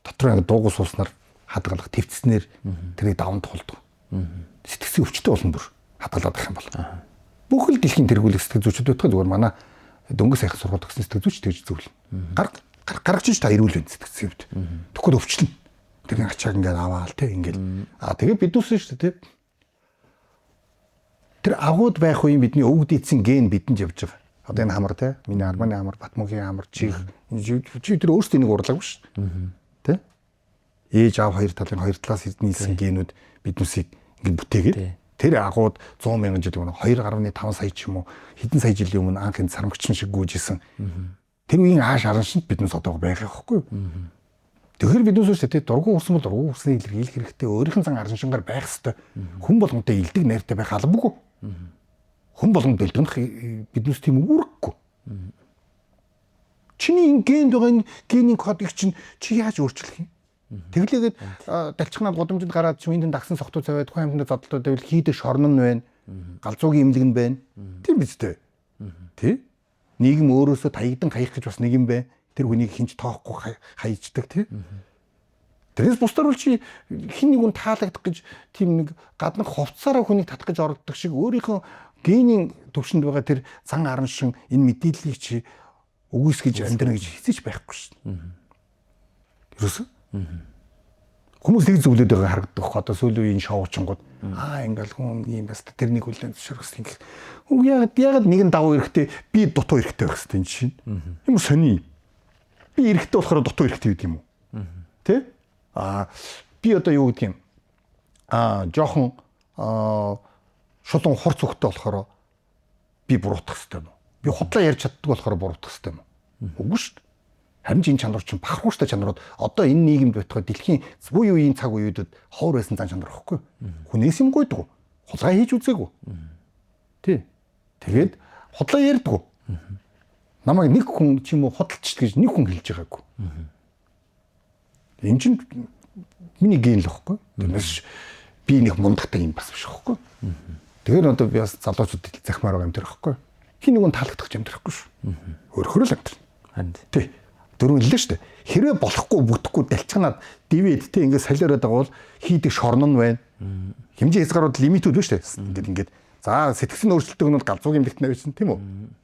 Дотор нэг дуугу сууснаар хадгалах твцснээр тэрийг даван тулдаг. Сэтгцэн өвчтөй болно бүр хадгалаад байх юм бол. Бүхэл дэлхийн тэргүүлэх сэтгэл зүйчд байтугай зүгээр манай дөнгөж сайхан сургууль төгссөн сэтгэл зүйч тэгж зөвлөнө. Гаргаж ич та эрүүл байна сэтгцэн хувьд. Тэгвэл өвчлөн. Тэр ачааг ингээд аваал те ингээд. Аа тэгээ бид үсэн шүү дээ те. Тэр агууд байх үеийн бидний өвөг дийдсэн ген бидэнд явж байгаа. Одоо энэ хамар те миний арманы хамар, Батмөнхийн хамар, чих чи тэр өөрсдөө энийг урлаагүй шүү дээ. Тэ? Ээж аав хоёр талын хоёр талаас нийлсэн генүүд биднээсийг ингээд бүтээгээд тэр агууд 100 мянган жил өмнө 2.5 сая ч юм уу хэдэн сая жилийн өмнө анх энэ сармагчин шиг гүйжсэн. Тэр үеийн ааш аран шинт биднээс одоо байх байхгүй юу? Тэгэхээр биднээс шүү дээ дургу урсан бол дургу урсны илэрхийлэх хэрэгтэй өөрийнх нь зан аран шингаар байх хэрэгтэй. Хүн болгонтой илдэг найртай байх албагүй. Хүн болгонд бэлтгэх биднээс тийм үүрэггүй. Чиний энэ генд байгаа энэ генийн кодыг чинь чи яаж өөрчлөх юм? Тэглээгээд далчхнаад гудамжинд гараад чи энд дагсан сохтуу цаваад хүн амьтанд зодтолтой байвал хийдэ шорон нь байна. Галзуугийн имлэг нь байна. Тийм биз дээ. Тэ? Нийгэм өөрөөсөө таягдан хаях гэж бас нэг юм байна. Тэр хүнийг хинч тоохгүй хайждаг тий. Тэрнээс бусдаар бол чи хин нэг хүн таалагдах гэж тийм нэг гаднах хувцсаараа хүнийг татах гэж оролддог шиг өөрийнхөө генийн төвшөнд байгаа тэр зан аран шин энэ мэдээллийг чи үгүйсгэж амьдрна гэж хэзээ ч байхгүй шин. Ерөөсөө Хүмүүс тэг зөвлөд байгаа харагдах. Одоо сүүлийн үеийн шоуучингууд аа ингээл хүн ийм бас тэрнийг хүлээн зөвшөөрөх гэсэн. Үг яагаад нэг нь давуу эрэхтэй би дутуу эрэхтэй байх хэрэгтэй юм чинь. Юм сони. Би эрэгтэй болохоор дутуу эрэгтэй гэдэг юм уу? Тэ? Би одоо юу гэдэг юм? Жохон шулуун хурц хөхтэй болохоор би буруутгах хэрэгтэй юм уу? Би худлаа ярьж чаддаг болохоор буруутгах хэрэгтэй юм уу? Үгүй шүү дээ. Харин ч энэ чанар чинь бахархууштай чанарууд одоо энэ нийгэмд байтугай дэлхийн буй үеийн цаг үеүүдэд ховор байсан зан чанар байхгүй. Хүнээс юм гойдгоо. Хулгай хийж үзээгүй. Тий. Тэгээд худлаа ярьдгүү. Намайг нэг хүн ч юм уу худалчт гэж нэг хүн хэлж байгаагүй. Энэ чинь миний ген л байхгүй. Тэрнээс би нэг мундагтай юм бас биш байхгүй. Тэгэхээр одоо би бас залуучууд захимаар байгаа юм тэр байхгүй. Хин нэг хүн таалагдах юм тэрхгүй шүү. Өөрөөр л амьдрал. Тий. Дөрөв хэллээ шүү дээ. Хэрвээ болохгүй бүтэхгүй далчганаад дивэд те ингээд солиороод байгаа бол хийдэг шорон нь байна. Хэмжээ хязгаарууд лимитүүд байна шүү дээ. Ингээд за сэтгцэн өөрчлөлтөг нь бол галзуугийн эмнэлэгт навьсан тийм үү?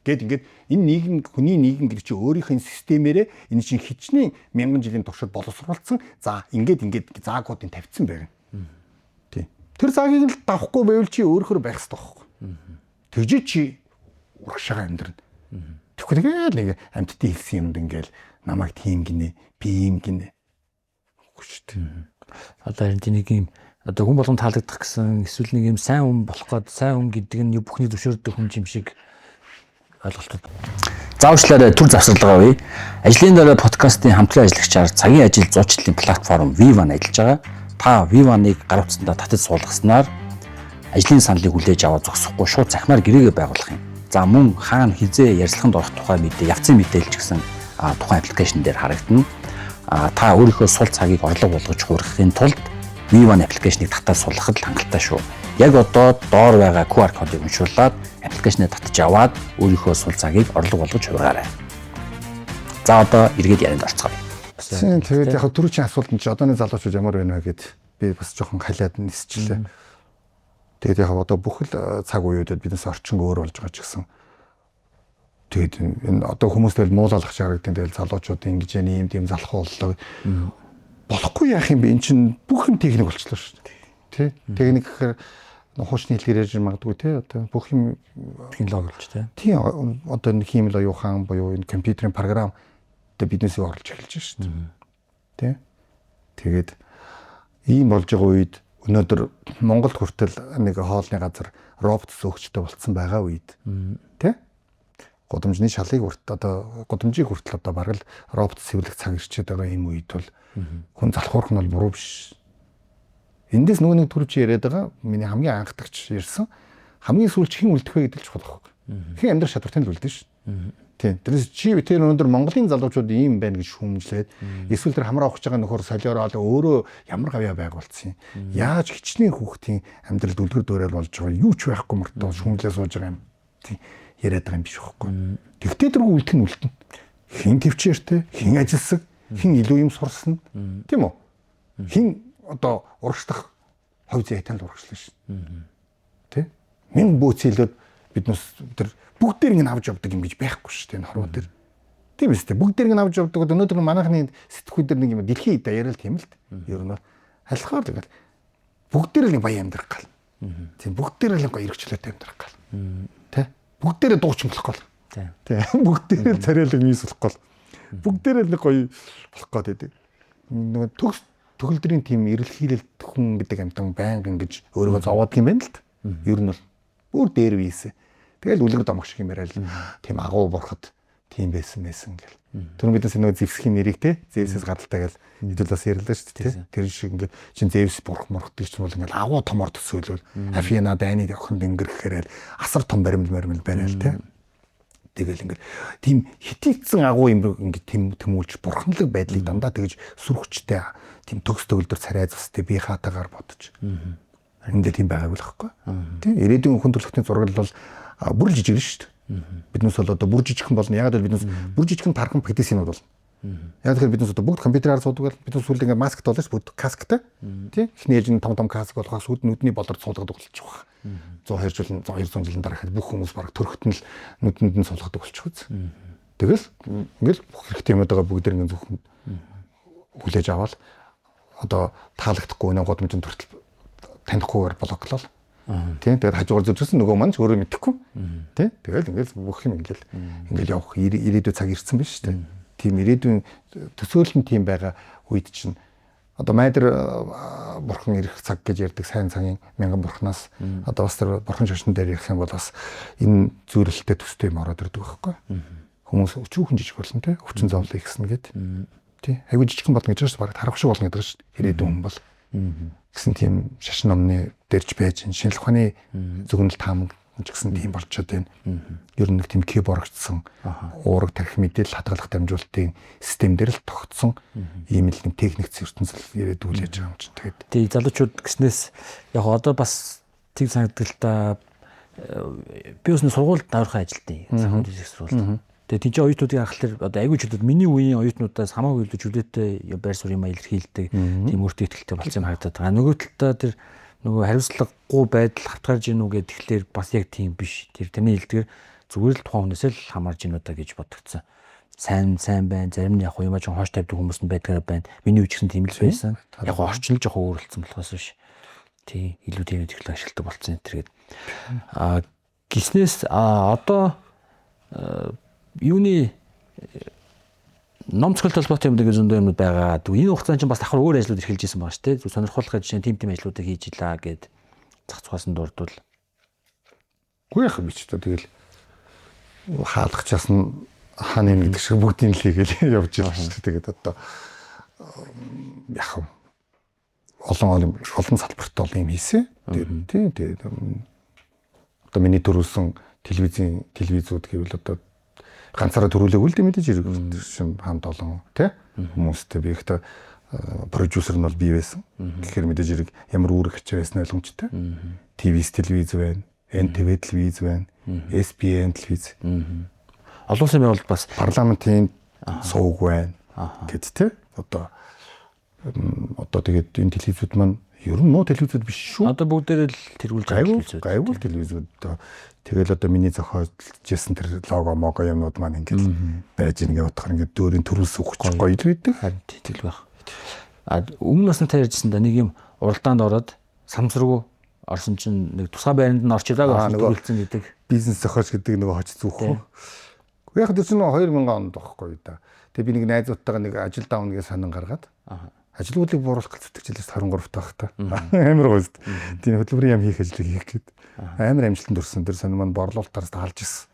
Гэт ингээд энэ нийгэм хүний нийгэм гэдэг чинь өөрийнх нь системээрээ энэ чинь хичнээн мянган жилийн туршид боловсруулсан. За ингээд ингээд заагуудыг тавьсан байна. Тий. Тэр заагийг л давхгүй байвал чи өөрөөр байх хэрэгтэй байхгүй. Тэгжээ чи урагшаага амьдрна. Тэгэхгүй тэгэл нэг амьтдын хэлсэн юмд ингээл намайг тийм гинэ, би ийм гинэ. Үгүй шүү дээ. Одоо харин нэг юм одоо хүн болгон таалагдах гэсэн эсвэл нэг юм сайн хүн болох гээд сайн хүн гэдэг нь бүхний зөвшөөрдөг хүн юм шиг ойлголтод. За уучлаарай, түр завсарлага үе. Ажлын дараа подкастын хамтран ажиллагчаар цагийн ажил зуучлалын платформ V1 ажиллаж байгаа. Та V1-ыг гар утсандаа татаж суулгаснаар ажлын саналыг хүлээж аваад зогсохгүй шууд цахимаар гэрээгээ байгуулах юм. За мөн хаана хизээ ярилцлаганд орох тухай мэдээ, явцын мэдээлэл ч гэсэн тухайн аппликейшн дээр харагдана. Та өөрийнхөө сул цагийг орлого болгож хуурахын тулд V1 аппликейшнийг татаад суулгахад л хангалттай шүү. Яг одоо доор байгаа QR кодыг уншуулад аппликейшнээ татж аваад өөрийнхөө сул цагийг орлого болгож хувиргаарай. За одоо эргээд ярианд орцгоё. Тэгээд яг түрүүчийн асуулт нь чи одооны залуучууд ямар байна вэ гэд би бас жоохон халиад нисчлээ. Тэгээд яг одоо бүхэл цаг үеүүдэд биднес орчин өөр болж байгаа ч гэсэн тэгээд энэ одоо хүмүүс тэгэл муулалах шаардлага тэгэл залуучууд ингэж ийм тийм залах боллоо. Болохгүй яах юм бэ? Эн чинь бүх юм техник болчихлоо шүү дээ. Тэ? Техник гэхээр хуучны хэлээр ярьж магадгүй те одоо бүх юм технологи болж те. Тийм одоо энэ хиймэл оюухан буюу энэ компьютерийн програм одоо биднээсээ орлож эхэлж шүү дээ. Тэ? Тэгээд ийм болж байгаа үед өнөөдөр Монголд хүртэл нэг хоолны газар робот зөөгчтэй болцсон байгаа үед тэ? Гудамжны шалыг хүрт одоо гудамжийг хүртэл одоо бараг л робот сэвлэх цаг ирчээд байгаа ийм үед бол хүн залхуурах нь бол буруу биш. Эндээс нөгөө нэг төрөж яриад байгаа миний хамгийн анхдагч ирсэн хамгийн сүүлч хэн үлдэх вэ гэдэг л чухал байхгүй. Хэн амьдрах чадвартай л үлдэн ш. Тийм. Тэрнээс чи тэр өнөөдөр Монголын залуучууд ийм байна гэж шүүмжлээд эсвэл тэр хамраа ухаж байгаа нөхөр солиороо өөрөө ямар гавьяа байгуулсан юм. Яаж хичнээн хүүхдийн амьдралд үлгэр дуурайл болж байгаа юу ч байхгүй мөртөө шүүмжлээ сууж байгаа юм. Тийм. Яриад байгаа юм биш байхгүй. Тэгтээ тэргүй үлдэх нь үлдэнэ. Хэн төвчээртэй, хэн ажилсаг, хэн илүү юм сурсан, тийм үү? Хэн одоо урагшлах хувь зээтэй л урагшлаа шин. Тэ? Мэн бөөцөлөд биднес тэр бүгдээр ингэ авч явдаг юм гэж байхгүй шүү дээ энэ хорвоо дээр. Тийм биз дээ. Бүгдээр ингэ авч явдаг. Өнөөдөр манайхны сэтгхүү дээр нэг юм дэлхийн идэ яриад тийм л дээ. Ер нь бол алхаар тэгэл бүгдээр л баян амьдрах гал. Тийм бүгдээр л гоё эрхчлөөтэй амьдрах гал. Тэ? Бүгдээрээ дуучин болох гол. Тийм. Бүгдээрээ царайлаг мис болох гол. Бүгдээрээ нэг гоё болох гээд байдаг. Нөгөө төгс төгөлдрийн тийм эрэлхийлэлт хүн гэдэг амтан байнга ингэж өөрийгөө зовоодаг юм байна л да. Ер нь бол бүр дээр вийсэн. Тэгэл үлгэр домог шиг юм яриад тийм агуу бурхад тийм байсан гэл. Тэр биднес нөгөө Зевсхийн нэрийг те Зевсээс гадалтай гэл хэдүүл бас ярьлаа шүү дээ. Тэр шиг ингээд чин Зевс бурх мурхдаг ч юм бол ингээд агуу томор төсөөлвөл Афина дайны охин дөнгөр гэхээр асар том баримл барайл те. Тэгэл ингээд тийм хитийцэн агуу юм ингээд тэм тэмүүлж бурханлаг байдлыг дандаа тэгж сүрхчтэй тийм төгс төгөлдөр царай зүстэй бие хаатагаар бодож. Энд тийм байгаагүй л хэвгүй. Тийм ирээдүйн хүн төрөлхтний зураг бол бүр л жижиг шүү дээ. Биднээс бол одоо бүр жижигхэн болно. Яг л биднээс бүр жижигхэн тархан петисинууд болно. Яг тэгэхээр биднээс одоо бүгд компьютераар суудаг бол биднээс сүүлд ингээ маскт болно ш бүгд касктай. Тийм. Эхний ээлжинд том том каск болохоос сүйд нүдний болор суулгадаг болчих واخ. 102 жил 200 жилийн дараа хэд бүх хүмүүс бараг төрөхт нь л нүдэнд нь суулгадаг болчих үз. Тэгэл ингээл бүх хэрэгтэй юмуд байгаа бүгд ингээ зөвхөн хүлээж аваад одоо таалагдахгүй нэ годомжинд хүртэл танихгүйгээр блоклол. Тийм. Тэгээд хажуугаар зүржсэн нөгөө маань ч өөрөө мэдэхгүй. Тийм. Тэгэл ингээл бүх юм ингээл явах ирээдүй цаг ирсэн биш үү? Тийм ирээдүйн төсөөлөл нь тийм байгаа үед чинь одоо майдар бурхан ирэх цаг гэж ярьдаг сайн цагийн мянган бурхнаас одоо бас тэр бурхан шашин дээр ярих юм бол бас энэ зүйрлэлтэй төстэй юм ороод ирдэг байхгүй. Хүмүүс өчүүхэн жижиг болно те, өвчин зовлон ихсэн гэд. Тий. Айгуу жижигхэн болно гэж байна шүү дээ. Бараг тарах шиг болно гэдэг шүү дээ. Ирээдүйн хүн бол. Гэсэн тийм шашин номны дэрж байж шинжлэх ухааны зөвгөнөл таамаг ч гэсэн тийм болчиход байна. Ер нь нэг тийм киборгдсон уураг тарих мэдээлэл хадгалах дамжуулалтын систем дээр л тогтсон ийм л нэг техник ертөнцөл ирээд үлээж байгаа юм чинь. Тэгээд тий залуучууд гэснээс яг одоо бас тэг санагддаг л та, би бас нэг сургуульд даврахын ажилтан. Сургуулийн сургуульд. Тэгээ тийч оюутнуудыг харахад одоо айгүй чөлөөт миний үеийн оюутнуудаас хамаагүй илүү чөлөөтэй байр суурь юм илэрхийлдэг тийм өөртөө ихтэй болсон юм харагдаад байгаа. Нөгөө талдаа тэр нөгөө хариуцлагагүй байдал хавтгарж гин үү гэхээр бас яг тийм биш. Тэр таны хэлдгээр зүгээр л тухайн хүнээсээ л хамаарж гин үү гэж бодогдсон. Сайн сайн байна. Зарим нь яг юм жоохон хоош тавьдаг хүмүүс нь байдгаар байна. Миний үе ч гэсэн тийм л байсан. Яг орчин л жоохон өөрчлөлтсөн болохоос биш. Тий, илүү тийм технологи ашигладаг болсон энэ төргээд. Аа гиснээс одоо юуны ном цохилт холбоотой юм дээр зөндөө юмнууд байгаа. Энэ хугацаанд чинь бас давхар өөр ажлууд эрхэлж исэн байгаа шүү дээ. Зүг сонирхолтой жишээ нь тийм ажлуудыг хийж илаа гэд зах зухаас нь дурдвал. Үгүй яах вэ ч тэгэл хаалгачаас нь хааны юм гэдэг шиг бүгдийг л хийгээл явж байгаа шүү дээ. Тэгээд одоо яах вэ? Олон олон салбарт олон юм хийсэн. Тэгээд тийм тэгээд одоо миний төрүүлсэн телевизийн телевизүүд гэвэл одоо ганцаараа төрүүлээгүй л дээ мэдээж хэрэг хамт олон тий хүмүүстэй би ихтэй продюсер нь бол би байсан. Тэгэхээр мэдээж хэрэг ямар үүрэг ачаа байсан ойлгомжтой. ТВ-с телевиз байна, НТВ телевиз байна, SBN телевиз. Олон улсын байгууллага бас парламентын сувг байна гэд тий. Одоо тэгээд энэ телевизүүд маань ер нь муу телевизүүд биш шүү. Одоо бүгдээрээ л тэргүүлж байгаа телевизүүд. Гайгүй телевизүүд. Тэгэл одоо миний зохиолж ирсэн тэр лого мого юмнууд маань ингээд байж ингээд бодохоор ингээд дөөрийн төрүүлс өгч гоё л байдаг. Харин тэгэл байх. А өмнө бас та ярьжсэн да нэг юм уралдаанд ороод самсргүй орсон чинь нэг тусгай байранд нь орчлаа гэж төрүүлсэн гэдэг. Бизнес зохиолч гэдэг нөгөө хоч зүөх үү. Яг тэр чинь 2000 онд байхгүй да. Тэгээ би нэг найзуудтайгаа нэг ажил даавна гэж сонин гаргаад. Ажилгүйдлийг бууруулах гэж зүтгэж 23 таах та. Амар гоё зү. Тийм хөдөлмөрийн яам хийх ажлыг хийх гээд. Амар амжилтанд хүрсэн. Тэр сонин маань борлуулалтаас таалж ирсэн.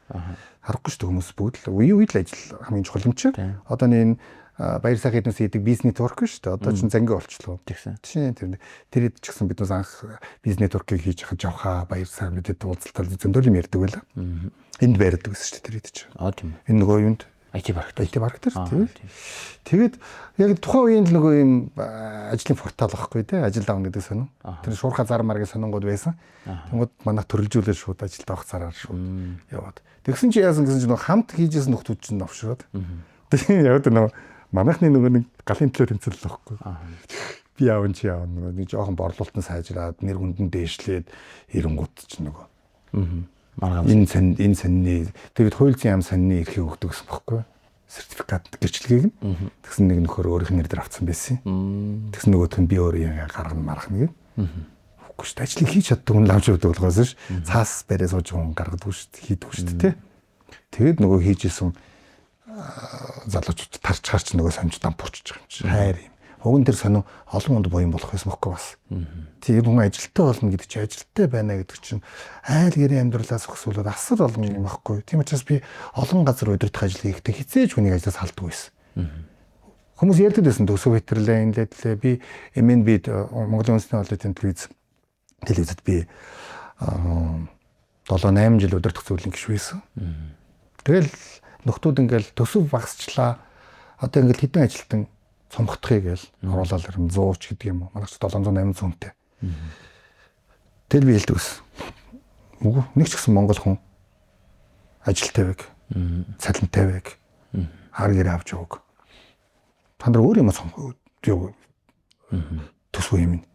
Харахгүй шүү дээ хүмүүс бүгд л үе үед л ажил хамгийн чухал юм чи. Одоо энэ баяр сайхан эднээс хийдэг бизнес нэтворк шүү дээ. Одоо чинь занги болчлоо. Тэгсэн. Тийм тэр. Тэр хэд ч гэсэн биднээс анх бизнес нэтворкийг хийж хаж явхаа баяр сайхан бидэд уулзалтал зөндөл юм ярьдаг байла. Энд байрдаг гэсэн шүү дээ тэр хэд ч. Аа тийм. Энэ нөгөө юунд IT парк. IT парк дээр тийм. Тэгээд яг тухайн үеийн л нөгөө юм ажлын портал байхгүй тий, ажил давна гэдэг сонин. Тэр шуурхаа зар маргийн сонингууд байсан. Тэнгууд манайх төрөлжүүлээд шууд ажилд авах зараар шууд яваад. Тэгсэн чи яасан гэсэн чи нөгөө хамт хийжсэн нөхдүүд чинь новшроод. Тийм яг нөгөө манайхны нөгөө нэг галын төлөө тэмцэл байхгүй. Би яавн чи яавн нөгөө нэг жоохон борлуулалт нь сайжраад нэр хүнд нь дээшлээд эренгууд чинь нөгөө. Энэ энэ сонины тэр хууль зүйн яам сонины эрхийг өгдөг гэсэн бохоггүй. Сертификат гэрчлэгийг нь. Тэгсэн нэг нөхөр өөрийнх нь нэр дээр авцсан байсан. Тэгсэн нөгөөх нь би өөрөө гаргана маргана гэв. Үгүй шүү дээ. Ажлыг хийж чаддаг хүн лавж явдаг болохоос ш. Цаас бариа сууж хүн гаргадаг шүү дээ. Хийдэг шүү дээ, тэ. Тэгээд нөгөө хийжсэн залуучууд тарч харч нөгөө сонж дампуурч байгаа юм чи. Хайр юм. Уг нь тэр сонин олон хүнд буян болох байсан бохгүй бас. Тийм хүн ажилттай болно гэдэг чинь ажилттай байна гэдэг чинь айл гэрийн амьдралаас өгсүүлээд асар олон юм багхгүй. Тийм учраас би олон газар удирдах ажил хийхдээ хизээж хүнийг ажлаас халддаг байсан. Хүмүүс ярьдаг байсан төсөв хэтэрлээ энэ лээ би MNB Монголын үндэсний холбооны телевизэд би 7 8 жил удирдах зүйлийн гишүүн байсан. Тэгэл нөхдүүд ингээл төсөв багасчлаа. Одоо ингээл хэдэн ажилтан цомготхыг гээл оруулаад ирэн 100 ч гэдэг юм уу. Манайх 700 800 хүнтэй. Тэгэл би хэлдэг ус. Үгүй нэг ч гэсэн монгол хүн ажилтай байг. Цалинтай байг. Хар гэрээ авч яваг. Та нар өөр юм цомгоо төсвөө юм.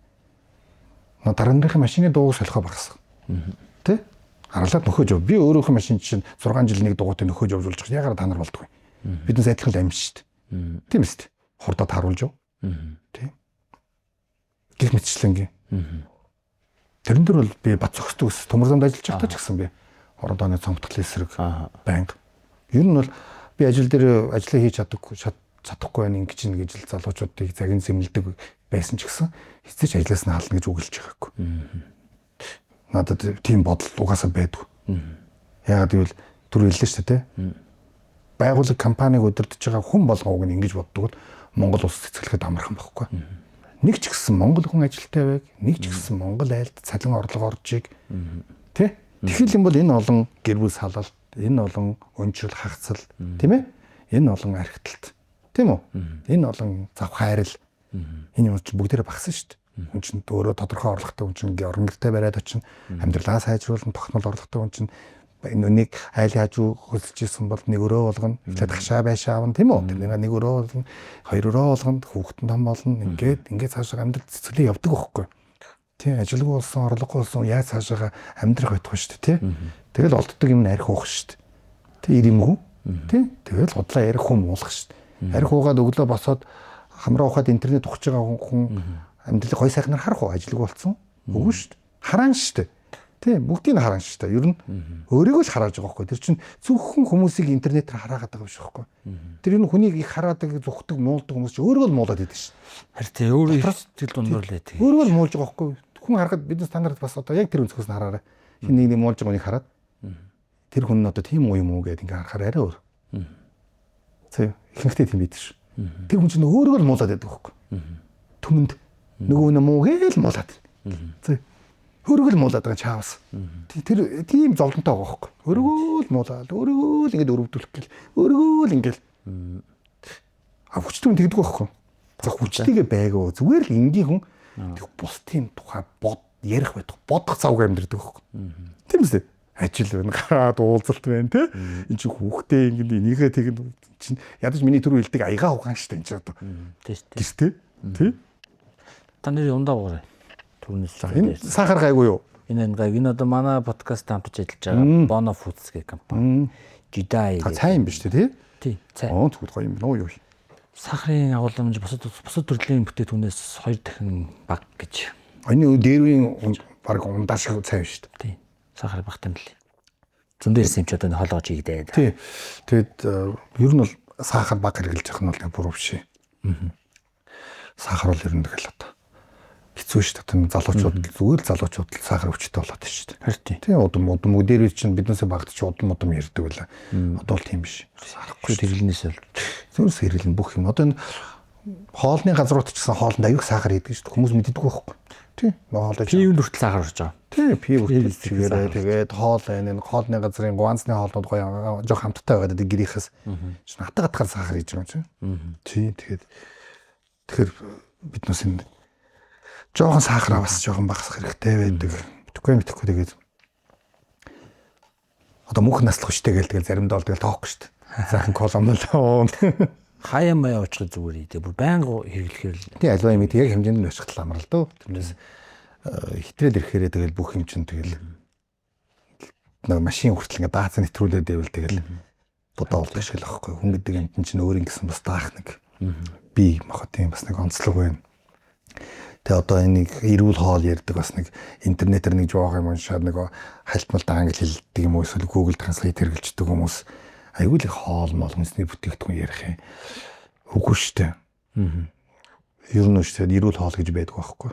Дараа нарын машины дууг солихоо багасга. Тэ? Харлаад нөхөж яв. Би өөрийнхөө машин чинь 6 жил нэг дугуйтай нөхөж явуулж байгаа. Ягаар та нар болдгоо. Биднээс адилхан л амж шүү дээ. Тийм үст. Хурдаа тааруулж яв. Тийм. Гэх мэтчлэнгийн. Тэрэн дээр бол би бат зохисдог ус. Төмөр замд ажиллаж байхдаа ч гэсэн би орон тооны цомтгол эсрэг байнга. Ер нь бол Би ажил дээр ажлаа хийж чадахгүй байна ингэж ингэж л залуучуудыг загин зэмлдэг байсан ч гэсэн хэзээ ч ажлаас нь хална гэж үгэлж байгаагүй. Надад тийм бодол угаасаа байдгүй. Яагаад гэвэл түр хэллээ шүү дээ, тэ. Байгууллага компаниг удирдах байгаа хүн болгон уг нь ингэж боддог бол Монгол улс цэцгэлэхэд амархан байхгүй. Нэг ч гэсэн Монгол хүн ажилтай байг, нэг ч гэсэн Монгол айлд цалин орлого оржийг тэ. Тэгэхэл юм бол энэ олон гэр бүл салалт, энэ олон өнчрөл хагацал, тийм ээ? Энэ олон архиталт, тийм үү? Энэ олон зав хайрал. Энэ юм чи бүгдээрээ багсан шүү дээ. Хүн чинь өөрөө тодорхой орлоготой хүн чинь орон гэртээ бариад очино, амьдралаа сайжруулна, тогтмол орлоготой хүн чинь энэ нэг айлын хажуу хөлсөж исэн бол нэг өрөө болгоно, эхлээд хашаа байшаа авна, тийм үү? Тэр нэг өрөө болгоно, хоёр өрөө болгоно, хүүхэд нь том болно, ингээд цаашаа амьдрал цэцгэлээ явдаг байхгүй. Тийм, ажилгүй болсон, орлогогүй болсон яаж цаашаа амьдрах байтугай шүү дээ, тий? Тэгэл олддог юм нь арх уух шүү дээ. Тэ иримгүй. Тий? Тэгэл худлаа ярих хүн муулах шүү дээ. Арх уугаад өглөө босоод хамраа ухаад интернет ухаж байгаа хүн амьдралыг гой сайхнаар харах уу? Ажилгүй болсон? Үгүй шүү дээ. Хараан шүү дээ. Тийм, бүгдийг нь хараан шүү дээ. Ер нь өөрийгөө л харааж байгаа байхгүй. Тэр чинь зөвхөн хүмүүсийг интернетээр хараагаад байгаа биш байхгүй. Тэр энэ хүнийг их хараадаг, зүхдэг, муулдаг хүмүүс чинь өөрийгөө л муулаад идэв шүү. Харин тий, өөрөө их сэтгэл дундуур л байдаг. Өөрийгөө л муулж байгаа байхгүй. Хүн харахад бид стандарт бас одоо яг тэр өнцгөөс нь хараарай. Хин нэг нэг муулж байгаа хүнийг хараад тэр хүн нь одоо тийм уу юм уу гэдээ ингээ харахаар арай өөр. Зөө, ихэнхдээ тийм байдаг шүү. Тэр хүн чинь өөрийгөө л муулаад байдаг байхгүй. Түмэнд нөгөө нь муу гээл муулаад. Зөө. Өөрийгөө л муулаад байгаа чаавас. Тэр тийм зовлонтой байгаа байхгүй. Өөрийгөө л муулаад, өөрийгөө л ингэж өрөвдүүлэх гээл, өөрийгөө л ингээл. А хүчтэй хүн тэгдэг байхгүй. За хүчтэйгээ байгуу. Зүгээр л энгийн хүн тэг бусдын тухай бод ярих байх, бодох завгүй амьдэрдэг байхгүй. Тийм үстэй. Ажил байна, гараад уулзалт байна, тэ. Энд чинь хүүхдээ ингэ энийгээ тэг чинь ядаж миний түрүү хэлдэг аягаа угаан штэ энэ чинь одоо. Тийм шүү дээ. Гэртээ. Тэ. Та нэр ундаа уугаарай. Түрүүнээс Энэ сахар гайгүй юу? Энэ гайг энэ одоо манай подкаст хамтарч ажиллаж байгаа Bono Foods гэх компани. Jidai. А цай юм биш үү, тий? Тий, цай. Оо тэгвэл гоё юм байна уу юу? Сахарын агуулмж бусад төрлийн бүтээгдэхүүнээс 2 дахин бага гэж. Энэ дээр үеийн баг ундаа шиг цай биш үү? Тий. Сахар багт юм лээ. Зөндөө ирсэн юм чи одоо холоож ийгдээ. Тий. Тэгэд ер нь бол сахар бага хэрэглэж явах нь бол буруу биш. Сахар бол ер нь тэгэл одоо хэцүү шүү дээ. Залуучууд зүгээр л залуучууд л сахар өвчтэй болоод шүү дээ. Харин тий. Тий, удам удам дээр үе чинь биднээсээ багт чи удам удам ярьдаг байла. Одоо л тийм биш. Сарахгүй хэрэглэнээс л зүрс хэрэглэн бүх юм. Одоо энэ хоолны газрууд ч гэсэн хоолнд аюух сахар хийдэг шүү дээ. Хүмүүс мэддэг байхгүй. Тий. Хоолой. Пивэнд хүртэл сахар орж байгаа. Тий, пив хүртэл чигээрээ тэгээд хоол энэ хоолны газрын гуанцны хоолнууд гоё жоох хамттай байгаад байдаг гэрийнхээс. Чинь хатаг хатгаар сахар хийж байгаа юм чинь. Тий, тэгээд тэгэхээр биднээс энэ жоохон сахараа бас жоохон багасгах хэрэгтэй байдаг. Мэдхгүй тэгээд одоо мөнх наслах хүчтэй гээл тэгэл заримдаа бол тэгэл тоохгүй шүү дээ. Сайхан кола мөлөө. Хаяа маяа очих зүгээр ээ. Бүр байнга хэрэглэхээр л. Тий, альва юм яг хэмжээнд нь очих тал амар л дөө. Тэрнээс хитрэл ирэхээрээ тэгэл бүх юм чинь тэгэл нэг машин хүртэл ингээ даацсан нэвтрүүлээд байвал тэгэл бодоо болдог шиг л аахгүй. Хүн гэдэг юмтэн чинь өөр ингэсэн бас даах нэг би мохот тийм бас нэг онцлог байна. Тэгээ одоо энийг эрүүл хоол ярьдаг бас нэг интернетээр нэг жоох юм уншаад нэг хальтмалд англи хэлдэг юм уу эсвэл Google Translate хэрэглэждэг хүмүүс аюул их хоол мол хүнсний бүтээгдэхүүн ярих юм. Үгүй шүү дээ. Ер нь шүү дээ эрүүл хоол гэж байдаг байхгүй.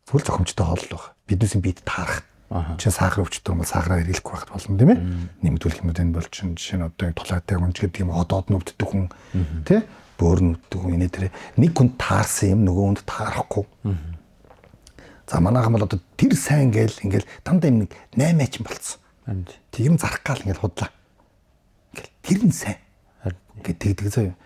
Зүгээр зохимжтой хоол л баг. Биднээсийн биед таарах. Чин сахар өвчтөй юм бол сахараа хэрэглэхгүй байхад болно тийм ээ. Нэмэгдүүлэх юмуд энэ бол чин жишээ нь одоо тулаатай хүн ч гэдэг юм одоод нүвддэг хүн тий бөөр нүддэг хүн инээ тэр нэг хүнд таарсан юм нөгөө хүнд таарахгүй. За манайхан бол одоо тэр сайн гээл ингээл дандаа юм нэг 8 ачин болцсон. Тийм зарах гал ингээл худлаа. Ингээл тэр нь сайн. Ингээд тэгдэг заяа.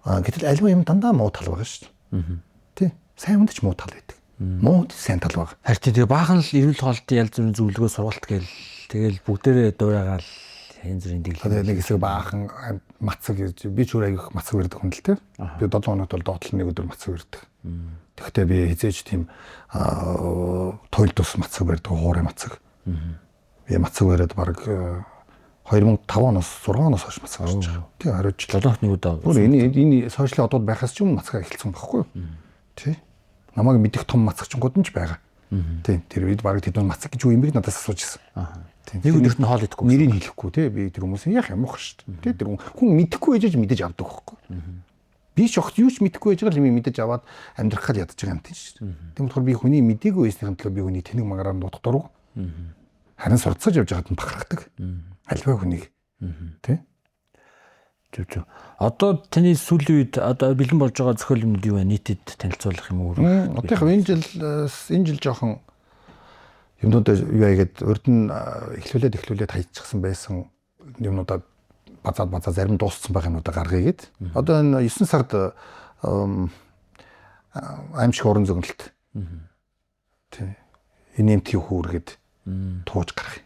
А гэтэл альва юм дандаа муу тал байгаа шүү дээ. Тий. Сайн хүнд ч муу тал байдаг. Муу хүнд сайн тал байгаа. Харин тэгээ баахан л эрүүл хоолтын янз бүрийн зөвлөгөө сургалт гээл тэгэл бүгдээрээ дуурайгаал янз бүрийн дэглэл. Тэгээ нэг хэсэг баахан мацаг гэж би ч өөр аяг мацаг барьдаг хүн л те. Би 7 хоногт бол доотлол нэг өдөр мацаг барьдаг. Тэгэхдээ би хизээж тийм туйл тус мацаг барьдаг, хуурай мацаг. Би мацаг бариад баг 2005 оноос 6 оноос хойш мацаг барьж байгаа. Тий, хариуч 7 хоногт нэг удаа. Бүр энэ сошиал одууд байхаас ч юм мацаг эхэлсэн байхгүй юу? Тий. Намайг мэдих том мацагчингууд нь ч байгаа. Тийм, тэр үед бараг тэд мацаг гэж юу юм бэ надаас асууж ирсэн. Тийм. Нэг өдөрт нь хоол идэхгүй. Нэрийг хэлэхгүй тий. Би тэр хүмүүсийн яах юм уу шүү дээ. Тий, тэр хүн мэдэхгүй ээжэж мэдэж авдаг байхгүй. Би ч огт юу ч мэдэхгүй байж байгаа л юм мэдэж аваад амьдрах гал ядаж байгаа юм тийм шүү дээ. Тийм болохоор би хүний мдээгүй байсныхын төлөө би хүний тэнэг магараар дутах дургу. Харин сурцаж явж байгаад нь бахархдаг. Альва хүнийг. Тий. Зөв зөв. Одоо таны сүүлийн үед одоо бэлэн болж байгаа зохиол юмнууд юу вэ? Нийтэд танилцуулах юм уу? Одоо яг энэ жил жоохон юмнуудаа юу яагээд урд нь эхлүүлээд хайчихсан байсан юмнуудаа базаад зарим дууссан байх юмнуудаа гаргая гэд. Одоо энэ 9 сард аимшиг уран зөгнөлт. Тий. Инэмтийн хүүр гэд тууж гаргая.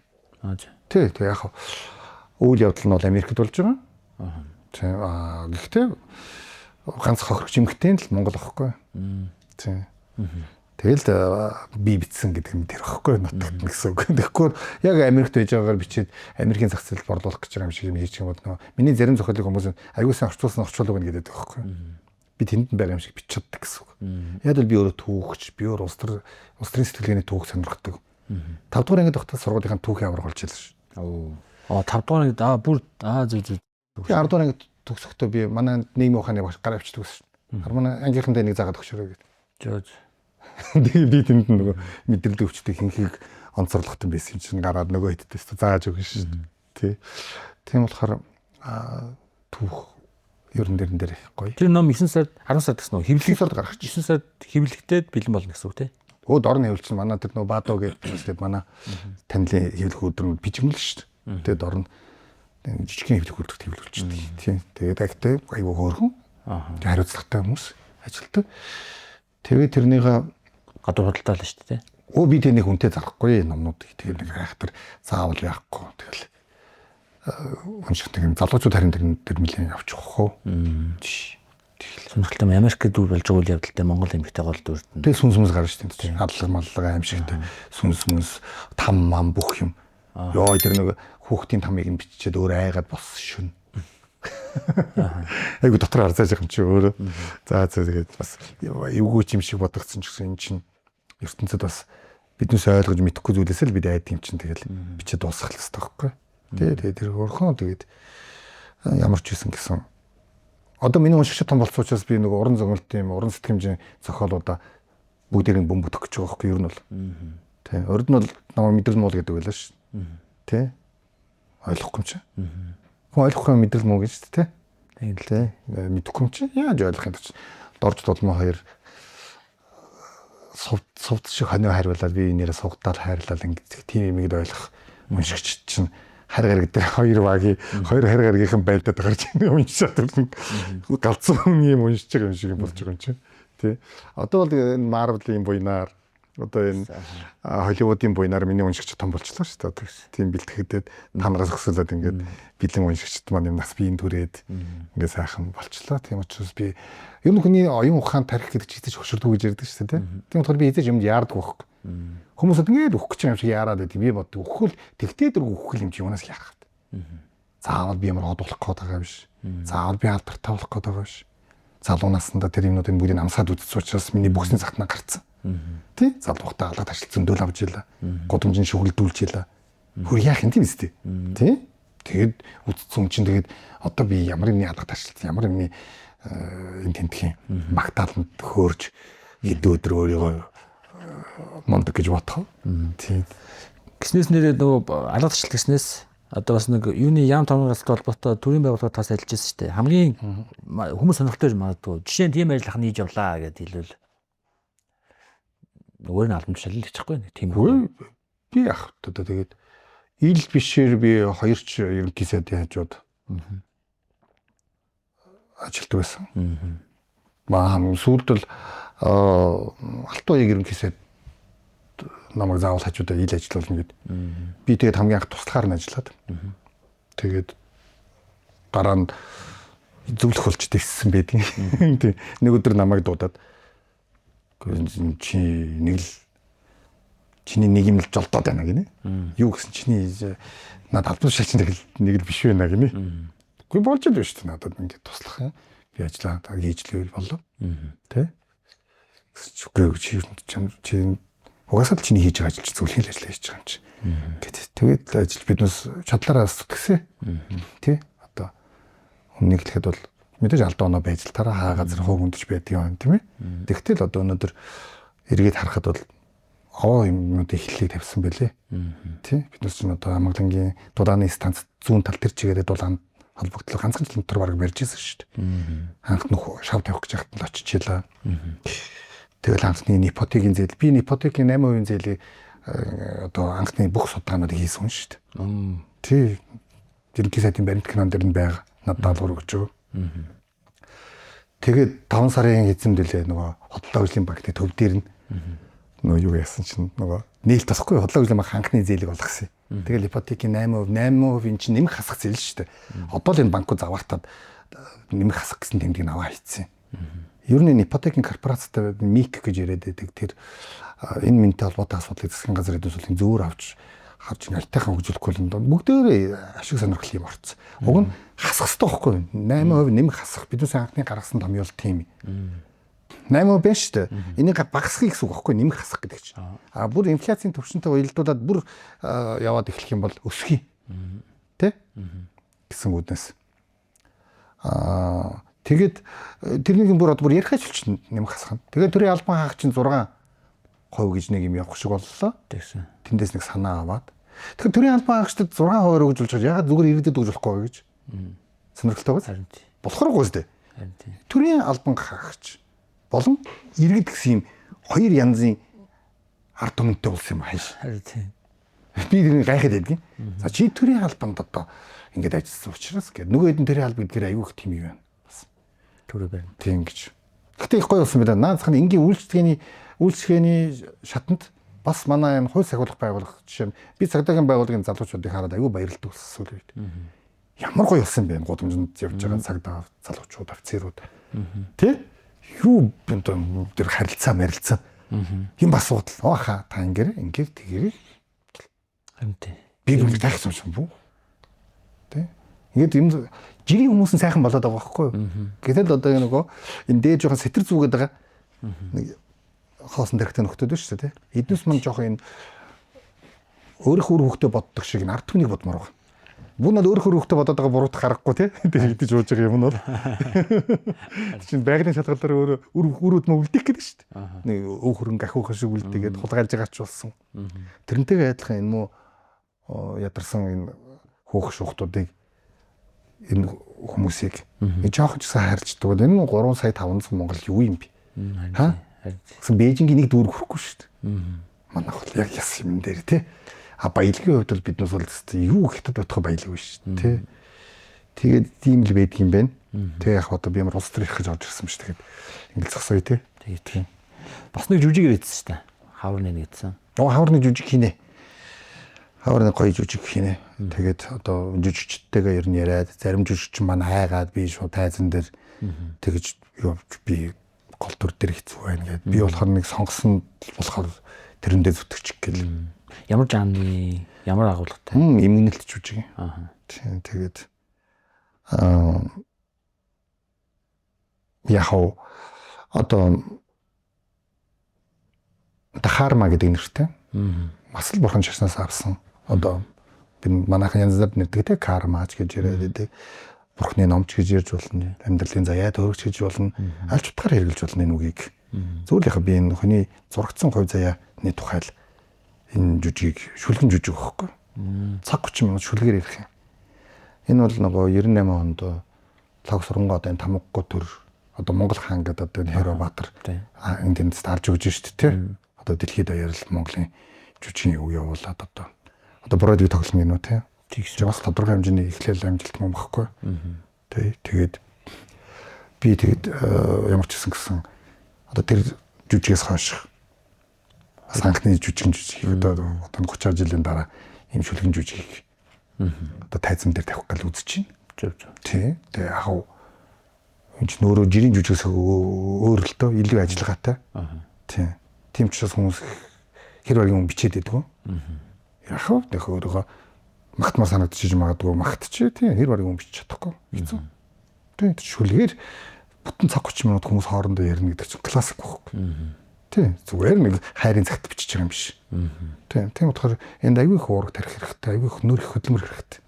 Тий, тэг яг үйл явдал нь бол Америкт болж байгаа. Тий. Гэхдээ ганц хохирогч эмэгтэй л Монгол аахгүй. Тий. Тэгэл би бичсэн гэдэг юм тэр аахгүй нотогдно гэсэн үг. Тэгэхгүй яг Америкт байж байгаагаар бичээд Америкийн зах зээлд борлуулах гэж байгаа юм шиг юм хийж юм бол нөө миний зарим зохиолыг хүмүүс аягүй сайн орчуулсан орчуулга байна гэдэг байхгүй. Би тэнд нь байгаа юм шиг бичиж чаддаг гэсэн үг. Яг л би өөрөө түүхч, би өөрөө улс төрийн сэтгэлгээний түүх сонирхдаг. 5 дугаар ангид байхдаа сургуулийн түүхийн аварга болж байлаа шүү. 5 дугаар ангид бүр зөв зөв. Би 10 дугаар ангид төгсөхдөө би манай нийгмийн ухааны багш гараа авчдаг гэсэн шүү. Манай ангийнхандаа нэг заагаад өгчөрөө гэдэг. Зөв. Тэгээ би тэнд нөгөө мэдрэлд өвчтэй хинхийг онцорлохтон байсан юм чинь гараад нөгөө хэдтэйс зааж өгнө шүү дээ. Тий. Тийм болохоор түүх ерөн дэрэн дээр гоё. Тэр ном 9 сард 10 сард гэсэн үү? Хэвлэх сард гарах. 9 сард хэвлэгдээд бэлэн болно гэсэн үг тий. Өө дор нь хэвлэлсэн. Манай тэр нөгөө Баадо гэдэг манай танилын хэвлэх өдөр нь бичгэн л шүү дээ. Тэгээ дор нь жижигхэн хэвлэх өдөрт хэвлүүлчихдэг. Тий. Тэгээд агтай айгүй хөөрхөн. Тэгээ хариуцлагатай хүмүүс ажилтдаг. Тэгээд тэрнийгээ гадуур худалдаа л шүү дээ. Өө би тэнийг хүнтэй зарахгүй номнууд. Тэгээд нэг айхтар заавал яахгүй. Тэгэл унших нэг юм залуучууд харин тэр нэлээд авчих хөө. Сонирхолтой юм. Америкт дүр болж байгаа үйл явдалтай Монгол эмэгтэй гол дүрд нь. Тэгээд сүнс мүнс гарна шүү дээ. Адлаг маллага аимшигтай сүнс мүнс там мам бүх юм. Йоо тэр нэг хүүхдийн тамыг нь биччихэд өөр айгаад боссон шүн. Айгу дотор арзааж байгаа юм чи өөрөө. За тэгээд бас эвгүй ч юм шиг бодогдсон ч гэсэн эн чинь ертөнцид бас биднээс ойлгож мэдэхгүй зүйлээс л бид айдаг юм чинь тэгэл бичээд дуусгах хэрэгтэй байхгүй. Тэгээд тэр өөрхөн тэгээд ямар ч байсан гэсэн. Одоо миний уншигч том болсон учраас би нөгөө уран зөгнөлт юм уран сэтгэмжийн зохиолуудаа бүгдийг нь бөмбөдөх гэж байгаа байхгүй юу ер нь бол. Тий. Урд нь бол намайг мэдрэл муу гэдэг байлаа шүү. Тий. Ойлгохгүй юм чи. Хүн ойлгохгүй мэдрэл муу гэж шүү дээ. Тийм л тий. Мэдэхгүй юм чи яаж ойлгох юм чи. Дорж дулмаа хоёр сувд шиг хонио хариулаад би энээрээ сугдаал хайрлал ингэж тийм юмыг ойлгох уншигч чинь харь гараг дээр хоёр багийн хоёр харь гарагийнхан байлдаад гарч ирэх юм уншаад галзуу хүний юм уншиж байгаа юм шиг болж байгаа юм чи. Тий. Одоо бол энэ Marvel-ийн буйнаар одоо энэ Hollywood-ийн буйнаар миний уншигч том болчлоо шүү дээ. Тийм бэлтгэгдээд танараас өсөөлөд ингээд бэлэн уншигчд маань юм нас биеийн түрээд ингээд сайхан болчлоо. Тийм учраас би ер нь хүний оюун ухаан тарих гэдэг чинь хэзээ хөшөрдөг гэж ярьдаг шүү дээ. Тийм болохоор би хэзээ юмд яардаг байхгүй. Хүмүүс ингээд өгөх гэж юм шиг яарад байдаг. Би боддог. Өгөхөл тэгтээ дөрөв өгөх юм чи юунаас яарах вэ? Заавал би ямар од болох гээд байгаа биш. Заавал би алдартай болох гээд байгаа биш. Залуу наснда тэр юмнуудыг бүгдийг амсаад үзсэн учраас миний бүхсний захтнаа гарцсан. Тий? Залуухтаа алга ташил зөндөөл авч илаа. Гудамжин шүглдүүлж илаа. Хөр яах юм тийм үстэй. Тий? Тэгээд үтцсэн юм чинь тэгээд одоо би ямар юмны алга ташилсан, ямар юмны энэ тентхийн магтааланд хөөрж хэд өдөр өөрийгөө мундаг гэж бодох. Тий. Гиснээс нэрээ нөгөө алга ташил гиснээс одоо бас нэг юуны яам томрын галтай холбоотой төрийн байгууллага тас ажиллаж байсан шүү дээ. Хамгийн хүмүүс сонирхолтой магадгүй. Жишээ нь тийм ажил ах нь хийж явлаа гэд хэлвэл нөгөө нь албан тушаал л хийчихгүй нэг тийм үү. Би яах вэ одоо тэгээд ил бишээр би хоёр ч ерөнхий сайдын хажууд ажилтдаг байсан. Маа сүүлд бол Алтан уяг ерөнхий сайд намайг заавал хажуудаа ил ажиллуулна гэд. Би тэгээд хамгийн анх туслахаар нь ажиллаад. Тэгээд дараа нь зөвлөх болж дэвссэн байдгийн. Тэг нэг өдөр намайг дуудаад чи нэг л чиний нэг юм л жолдоод байна гинэ. Юу гэсэн чиний над албан тушаалчин нэг л биш байна гинэ. Үгүй болж л байна шүү дээ надад ингээд туслах юм. Би ажиллаа хийж л боллоо. Тэ? Үгүй чи чи Угаасаа л чиний хийж байгаа ажил чи зөвлөхийн л ажил хийж байгаа юм чи. Гэт тэгээд ажил биднээс чадлаараа зүтгэсэн. Тий. Одоо өмнө хэлэхэд бол мэдээж алдаа оноо байж л тараа хаа газар хөв хөндөж байдаг юм тийм ээ. Тэгтэл одоо өнөөдөр эргээд харахад бол овоо юмнуудын эхлэлийг тавьсан байлээ. Тий. Бид нар чинь одоо Амгалангийн дулааны станц зүүн тал тэр чигээрээ дулаан холбогдлоо ганцхан жил дотор бараг барьж ирсэн шүү дээ. Анх нөх шав тавих гэж хахад л очиж илаа. Тэгэл анхны ипотекийн зээл, би ипотекийн 8% зээлийг одоо анхны бүх судалгаануудыг хийсэн хүн шүү дээ. Тий. Ерөнхий сайдын баримт кинон дээр нь байгаа. Надад даалгавар өгч өгөө. Тэгээд 5 сарын эзэмд үлээ нөгөө хотлоо хөгжлийн банкны төв дээр нь нөгөө юу яасан чинь нөгөө нээлт тасахгүй хотлоо хөгжлийн банк анхны зээлийг олгосон. Тэгэл ипотекийн 8%, 8% чинь нэмэх хасах зээл шүү дээ. Одоо л энэ банкуд заваартаад нэмэх хасах гэсэн тэмдэг нь аваа хийцэн. Ер нь энэ ипотекийн корпорацтай МИК гэж яриад байдаг тэр энэ минтэй холбоотой асуудлыг засгийн газар эдийн засгийн зөөр авч харж альтайхан хөгжүүлэхгүй л бүгдээрээ ашиг сонирхол юм орцсон. Уг нь хасах хэрэгтэй байхгүй юу? 8% нэмэх хасах биднээс анхны гаргасан томьёол тийм. 8% байна шүү дээ. Энийг багасгах гэсэн үг байхгүй юу? Нэмэх хасах гэдэг чинь. А бүр инфляцийн түвшинтэй уялдуулаад бүр яваад эхлэх юм бол өсөх юм. Тэ? Гэсэн үднэс. Аа тэгээд тэрнийг бүр одоо бүр ярих ажилч нэмэх хасах нь. Тэгээд төрийн албан хаах чинь 6% гэж нэг юм явах шиг боллоо. Тэгсэн. Тэндээс нэг санаа аваад. Тэгэхээр төрийн албан хаагчдад 6% өгж болж байгаа. Ягаад зүгээр иргэдэд өгж болохгүй гэж. Сонирхолтой байна. Харин тий. Болохоор үгүй дээ. Харин тий. Төрийн албан хаагч болон иргэд гэсэн юм хоёр янзын ард түмэнтэй болсон юм хайш. Харин тий. Би тэрийг гайхаад байдгийн. За чи төрийн албанд одоо ингэж ажилласан учраас гээд нөгөө хэд нь төрийн алба гэдгээр аюу их тийм юм байна. Бас Төрөө барина. тийм гэж. Гэтэ их гоё болсон байна. Наазах нь энгийн үйлчлэгээний шатанд бас манай энэ хууль сахиулах байгууллага жишээ нь би цагдаагийн байгууллагын залуучуудыг хараад аюу баярлдаг болсон сүүлийн үед. Ямар гоё болсон бэ гудамжинд явж байгаа цагдаа залуучууд, офицерууд. Тэ? Юу тэр харилцаа марилцаа. Юм асуудал. Ооха та ингээр ингээр тэгэрээ Харин тий. би бүр гайхсан юм бүү. Тэ? Ингээд юм жирийн хүмүүс нь сайхан болоод байгаа байхгүй юу? Гэтэл одоо нөгөө энэ дээр жоохон сэтэр зүгээд байгаа нэг хоосон дэрхтэй нөхдүүд биш үү те? Эднүс мань жоохон энэ өөрийнхөө үр хөвгтөө боддог шиг энэ ард түмнийг бодмоор байгаа. Бүх нь бол өөрийнхөө үр хөвгтөө бодоод байгаа буруутах аргагүй те? Тэр идэж ууж байгаа юм нь бол. Тэр чинь байгалийн шалгалаар өөрөө үр үд мө үлдэх гэдэг шүү дээ. Нэг өв хөрөнгө ахиух шиг үлдээгээд хулгайлж байгаа ч болсон. Тэрнтэйгээ адилхан энэ муу ядарсан энэ хөөх шүүхтүүдийг энэ хүмүүсийг жоохон ч гэсэн хайрчдаг. Энэ 3 сая 500 Монгол юу юм бэ? Ха? Харин тий. Гэсэн Бээжингийн нэг дүүрэг хүрэхгүй шүү дээ. Манайх бол яг яс юм дээр тий. А баялагын хувьд бол биднээс бол юу хятад бодох баялаг биш тий. Тэгээд тийм л байдаг юм байна. Тэг яг одоо би ямар улс төр ирэх гэж орж ирсэн юм шиг тэгээд ингээл зогсоё тий. Тэгээ тий. Бас нэг жүжиг ирээдсэн шүү дээ. Хавар нэ нэгдсэн. Оо хаварны жүжиг хийнэ. Хаварны гоё жүжиг хийнэ. Тэгээд одоо жүжигчтэйгээ ер нь яриад зарим жүжигчин маань хайгаад би шууд тайзан дээр тэгэж явж би гол төр дээр хэцүү байна гэд. Би болохоор нэг сонгосон болохоор тэрэндээ зүтгэчих гэл. Ямар жанрын ямар агуулгатай? Эмгэнэлт жүжиг. Аа. Тийм тэгээд яг одоо Дхарма гэдэг нэртэй. Бас л бурхан шашнаас авсан. Одоо би манайхан янз бүр нэрдэг те кармач гэж яриад байдаг. Бурхны номч гэж ярьж болно. Амьдралын заяа төрөгч гэж болно. Аль ч утгаар хэрэглэж болно энэ үгийг. Зүгээр л яг би энэ хүний зурагдсан хувь заяаны тухай л энэ жүжигийг шүлгэн жүжиг байхгүй. Цаг 30 минут шүлгээр ярих юм. Энэ бол нөгөө 98 онд лог сурангоо одоо энэ тамгаггүй төр одоо Монгол хаан гэдэг одоо энэ Херо Баатар энэ тэнд старж өгж шít те. Одоо дэлхийд даяар л Монголын жүжигийн үг явуулаад одоо Бродвей тоглоом гинүү те. Тэгсэн. Бас тодорхой хэмжээний эхлэл амжилт мөн багхгүй. Тэ тэгээд би тэгээд ямар ч гэсэн гэсэн одоо тэр жүжигээс хойш бас анхны жүжигэн жүжиг одоо 30 жилийн дараа ийм шүлгэн жүжигийг одоо тайзан дээр тавих гал үзэж байна. Зөв зөв. Тий. Тэгээ яг энэ чинь өөрөө жирийн жүжигээс өөр л дөө илүү ажиллагаатай. Тий. Тийм ч учраас хүмүүс хэр багийн хүн бичээд байдаг. Яг хөө тэг өөрөөгөө магтмаар санагдчихж магадгүй магтчих тий хэр багийн хүн бичиж чадахгүй хэцүү. Тий шүлгээр бүтэн цаг 30 минут хүмүүс хоорондоо ярина гэдэг чинь классик байхгүй. Тий. Зүгээр нэг хайрын цагт бичиж байгаа юм биш. Тий. Тийм утгаар энд аягүй их уураг тарих хэрэгтэй, аягүй их нөр их хөдөлмөр хэрэгтэй.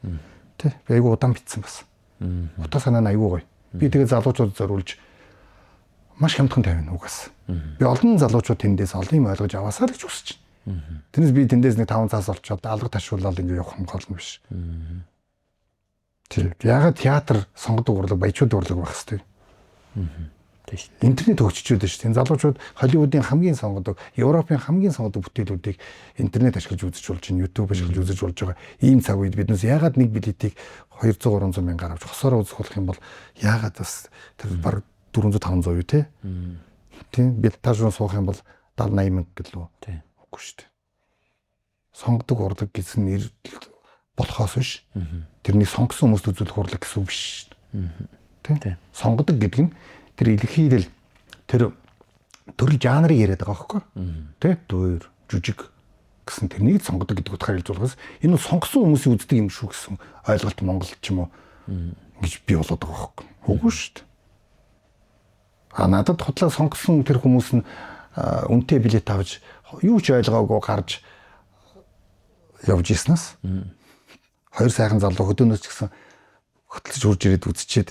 Тий. Би аягүй удаан бичсэн бас. Утга санаа нь аягүй гоё. Би тэгээ залуучууд зориулж маш хямдхан тавина угаас. Би олон залуучууд тэндээс олон юм ойлгож аваасаа л гэж хүсэж байна. Тэрнээс би тэндээс нэг 5 цаас олчоод алга ташуулаад ингэ явах юм гол нь биш. Тий. Ягаад театр сонгодог урлаг, баячууд урлаг байх хэвтэй. Интернет хөгжчихөөд шүү дээ. Залуучууд Холливуудын хамгийн сонгодог, Европын хамгийн сонгодог бүтээлүүдийг интернет ашиглаж үзэж болж байна, YouTube ашиглаж үзэж болж байгаа. Ийм цаг үед биднээс ягаад нэг билетийг 200 300 мянгаар авч хосоороо үзэх болох юм бол ягаад бас тэр баг 400 500 юу те? Тийм билетаж руу суух юм бол 70 80 мянга гэлөө. Үгүй шүү дээ. Сонгодог урлаг гэсэн нэр болохоос биш. Тэрнийг сонгосон хүмүүст үзүүлэх урлаг гэсэн үг биш. Тийм. Сонгодог гэдэг нь тэр илэрхийлэл тэр төрөл жанрыг яриад байгаа байхгүй. Тэ? Дуур, жүжиг гэсэн тэрнийг сонгодог гэдэг утгаар хэлж болохоос энэ бол сонгосон хүмүүсийн үздэг юм шүү гэсэн ойлголт Монголд ч юм уу ингэж бий болоод байгаа байхгүй. Үгүй шүү дээ. А надад худлаа сонгосон тэр хүмүүс нь үнэтэй билет авч юу ч ойлгоогүй гарч явж ирснээс хоёр сайхан залуу хөдөөнөөс ч гэсэн хөтөлж хурж ирээд үзчихэд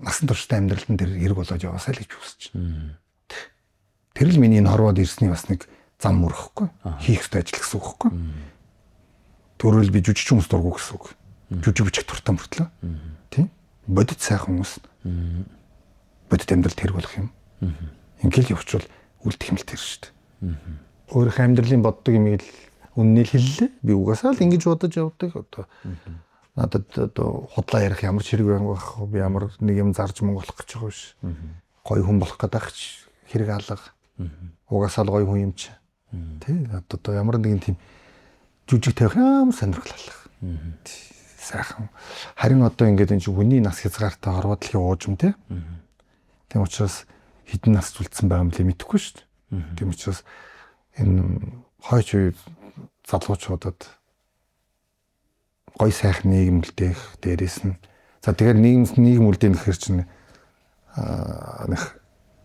насан туршдаа амьдралын дээр хэрэг болоод яваасаа л гэж хүсэж байна. Тэр л миний энэ хорвоод ирсний бас нэг зам мөр ихгүй. Хийх ёстой ажил гэсэн үг ихгүй. Төрөл би жүжигч хүмүүс дургу гэсэн үг. Жүжиг бичих дуртай мөртлөө. Тийм. Бодит сайхан хүмүүс. Бодит амьдралд хэрэг болох юм. Ингээл явуучвал үлдэх юм л тэр шүү дээ. Өөрийнхөө амьдралын боддог юмыг л үннийг хэллээ. Би угаасаа л ингэж бодож явдаг. Одоо надад одоо худлаа ярих ямар ч хэрэг байх вэ? Би ямар нэг юм зарж мөнгө олох гэж байгаа биш. Гоё хүн болох гэдэг ч хэрэг алга. Угаасаа л гоё хүн юм чи. Тэ одоо ямар нэгэн тийм жүжиг тавих ямар сонирхол алга. Сайхан. Харин одоо ингээд энэ хүний нас хязгаартай хорвоо дэлхийн уужим тэ. Тийм учраас хэдэн нас зүлдсэн байгаа юм блэ мэдэхгүй шүү дээ. Тийм учраас энэ хойч үе залуучуудад гой сайхан нийгэм үлдээх дээрээс нь за тэгэхээр нийгэм үлдээх гэхэр чинь нэг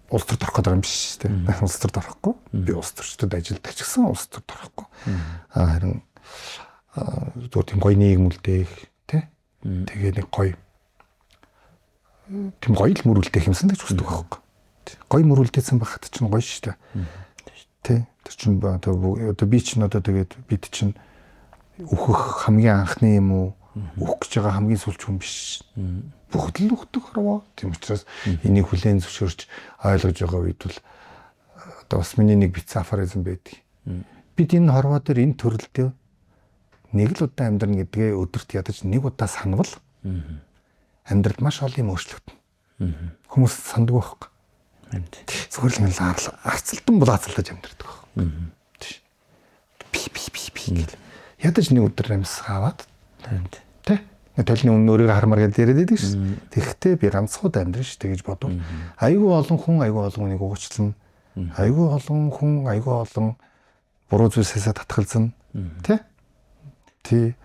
улс төрд орох гэдэг юм биш үү? Улс төрд орохгүй. Би улс төрчдөд ажилладаг ч гэсэн улс төрд орохгүй. Харин зүгээр тийм гой нийгэм үлдээх тий. Тэгээ нэг гоё тийм гоё л мөр үлдээх юмсан гэж хүсдэг байхгүй. Гоё мөр үлдээсэн байхад чинь гоё шүү дээ. Тий. Тэр чинь одоо би чинь одоо тэгээд бид чинь өөхөх хамгийн анхны юм уу өөх гэж байгаа хамгийн сүүлч хүн биш. Бүгд л өгдөг хорвоо. Тийм учраас энийг хүлээн зөвшөөрч ойлгож байгаа үед бол одоо бас миний нэг бичсэн афоризм байдаг. Бид энэ хорвоо дээр энэ төрөлдөө нэг л удаа амьдрна гэдгээ өдөрт ядаж нэг удаа санавал амьдралд маш олон юм өөрчлөгдөнө. Хүмүүс санддаг байхгүй. Зүгээр л ингэ арцалдан булаацалдаж амьдрдаг байхгүй. Би би би би гэл. Ядаж нэг өдөр амьсгаа аваад тэ. Толны өмнө өөрийгөө хармаар гэж яриад байдаг шээ. Тэгэхдээ би ганцхан амьдрын шүү дээ гэж бодвол айгүй олон хүн айгүй олон хүнийг уучлана. Айгүй олон хүн айгүй олон буруу зүйлсээсээ татгалзана. Тэ? Тэ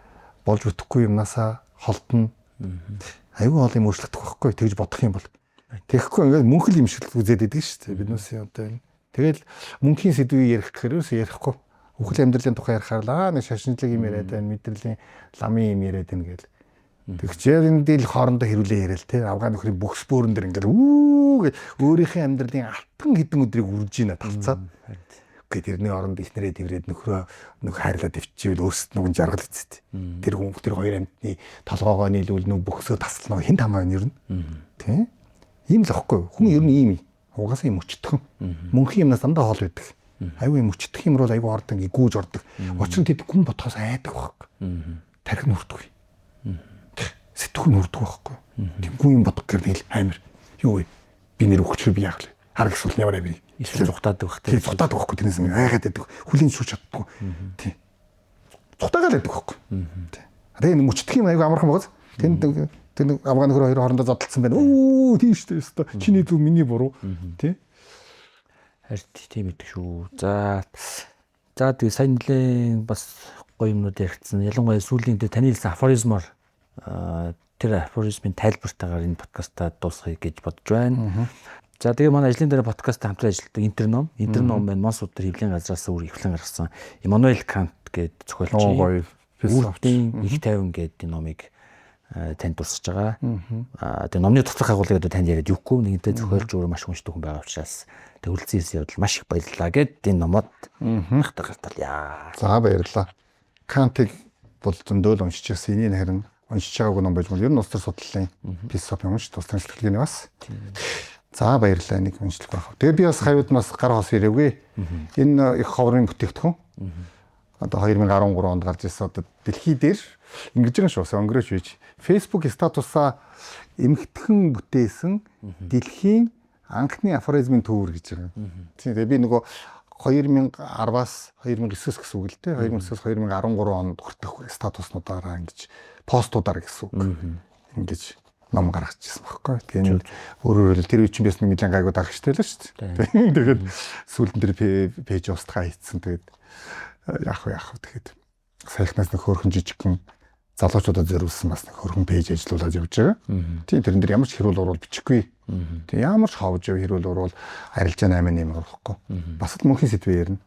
болж өтөхгүй юмнасаа холдоно. Айгүй олон юм өөрчлөгдөх байхгүй тэгж бодох юм бол. Тэгэхгүй ингээд мөнх л юм шиг үзээд идэг шүү дээ. Биднээсээ одоо энэ. Тэгэл мөнхийн сэдвийг ярих гэхээр юус ярихгүй. Үхэл амьдралын тухай ярихаар л нэг шашинжлаг юм яриад байна, мэдрэлийн ламын юм яриад байна гэл. Тэгчээр энэ дийл хоорондоо хэрүүлээ яриад те. Афган нөхрийн бөхс бөөрөн дээр ингээд үү өөрийнхөө амьдралын алтан хэдэн өдрийг үрж ийна талцаад. Үгүй тэрний оронд ихнэрээ дэврээд нөхрөө нөх хайрлаад ивчивэл өөрсдөд нүгэн жаргал эцэт. Тэр хүн тэр хоёр амьтны толгоогоо нийлүүл нүг бөхсөө таслана хин тамаа ер нь. Тэ? Ийм л ахгүй. Хүн ер нь ийм юм. Угаасаа юм өчтгөн. Мөнхийн юмнаас дандаа хоол байдаг. Айгүй юм өчтөх юм руу айгүй ордог ингээ гүүж ордог. Учир нь тэд гүн бодохоос айдаг байхгүй. Тархи нүрдэггүй. Сэтгүүн нүрдэг байхгүй. Тийм гүн юм бодох гэр нэг амар. Юу вэ? Би нэр өгчрөө би яах вэ? Хараг эсвэл ямар амир. Эсвэл зүхтаадаг байх тийм. Зүхтаадаг байхгүй тэрнээс ингээ айгаад байдаг. Хүлийн шүүж чаддаггүй. Тийм. Зүхтаагаад байдаг байхгүй. Тийм. Тэгээ нэг өчтөх юм айгүй амархан байгаас. Тэнд тэр нэг афган нөхөр хоёр хоорондоо зодтолцсон байна. Өө тийм шүү дээ. Өстө. Чиний зүг миний буруу. Тийм. Харин тийм идэг шүү. За тэгээ сайн нэлээд бас гоё юмнууд яригдсан. Ялангуяа сүүлийн дээр таны хэлсэн афоризмор тэр афоризмын тайлбартайгаар энэ подкастаа дуусгая гэж бодож байна. За тэгээ манай ажлын дараа подкаст хамтран ажилладаг Интерном. Интерном маань Монсууд дээр хэвлэлийн газраас өөр хэвлэн гаргасан Иммануэль Кант гэдэг зохиолч. Гоё. Философийн их тайван гэдэг номыг танд дурсаж байгаа. Тэгээ номны доторх агуулгыг одоо танд яриад юухгүй. Нэгэнтээ зохиолч өөр маш хүншдэг хүн байгаа учраас тэг үлдсэн хийсэн явдал маш их баярлалаа гэд энэ номод хатаг гарталъя. За баярлалаа. Кантыг бол зөндөл уншиж ирсэн. Энийг харин уншиж байгаагүй ном байж магадгүй. Ер нь улс төр судлалын философи унш, тус сэтгэлгээний бас. За баярлалаа, энийг уншлах байх. Тэгээ би бас хавьд бас гар хос ирээгүй. Энэ их ховрын бүтээгдэхүүн. Одоо 2013 онд гарч ирсэн одоо дэлхий дээр ингэж байгаа шүү. Өнгөрөөч байж Facebook статусаа эмхтхэн бүтээсэн дэлхийн анхны афоризмын төвөр гэж байгаа. Тийм тэгээ би нөгөө 2010-аас 2009-с гэсэн үг л дээ. 2009-с 2013 онд хүртэх статуснуудаараа ингэж постуудаар гэсэн үг. Ингэж ном гаргаж ирсэн байхгүй. Тэгээ өөрөөр хэлбэл тэр үе чинь би бас нэг нэлээд гайгүй дагагчтай л шүү дээ. Тэгээд сүүлд нь тэр пэйж устгаа хийцэн. Тэгээд яах вэ тэгээд саяхнаас нэг хөөрхөн жижигхэн залуучуудад зориулсан бас нэг хөөрхөн пэйж ажиллуулад явж байгаа. Тийм тэрэн дээр ямар ч хэрүүл уруул бичихгүй. Тийм ямар ч ховж хэрүүл уруул арилжаа 8 8 орохгүй. Бас л мөнхийн сэдвээ ярина.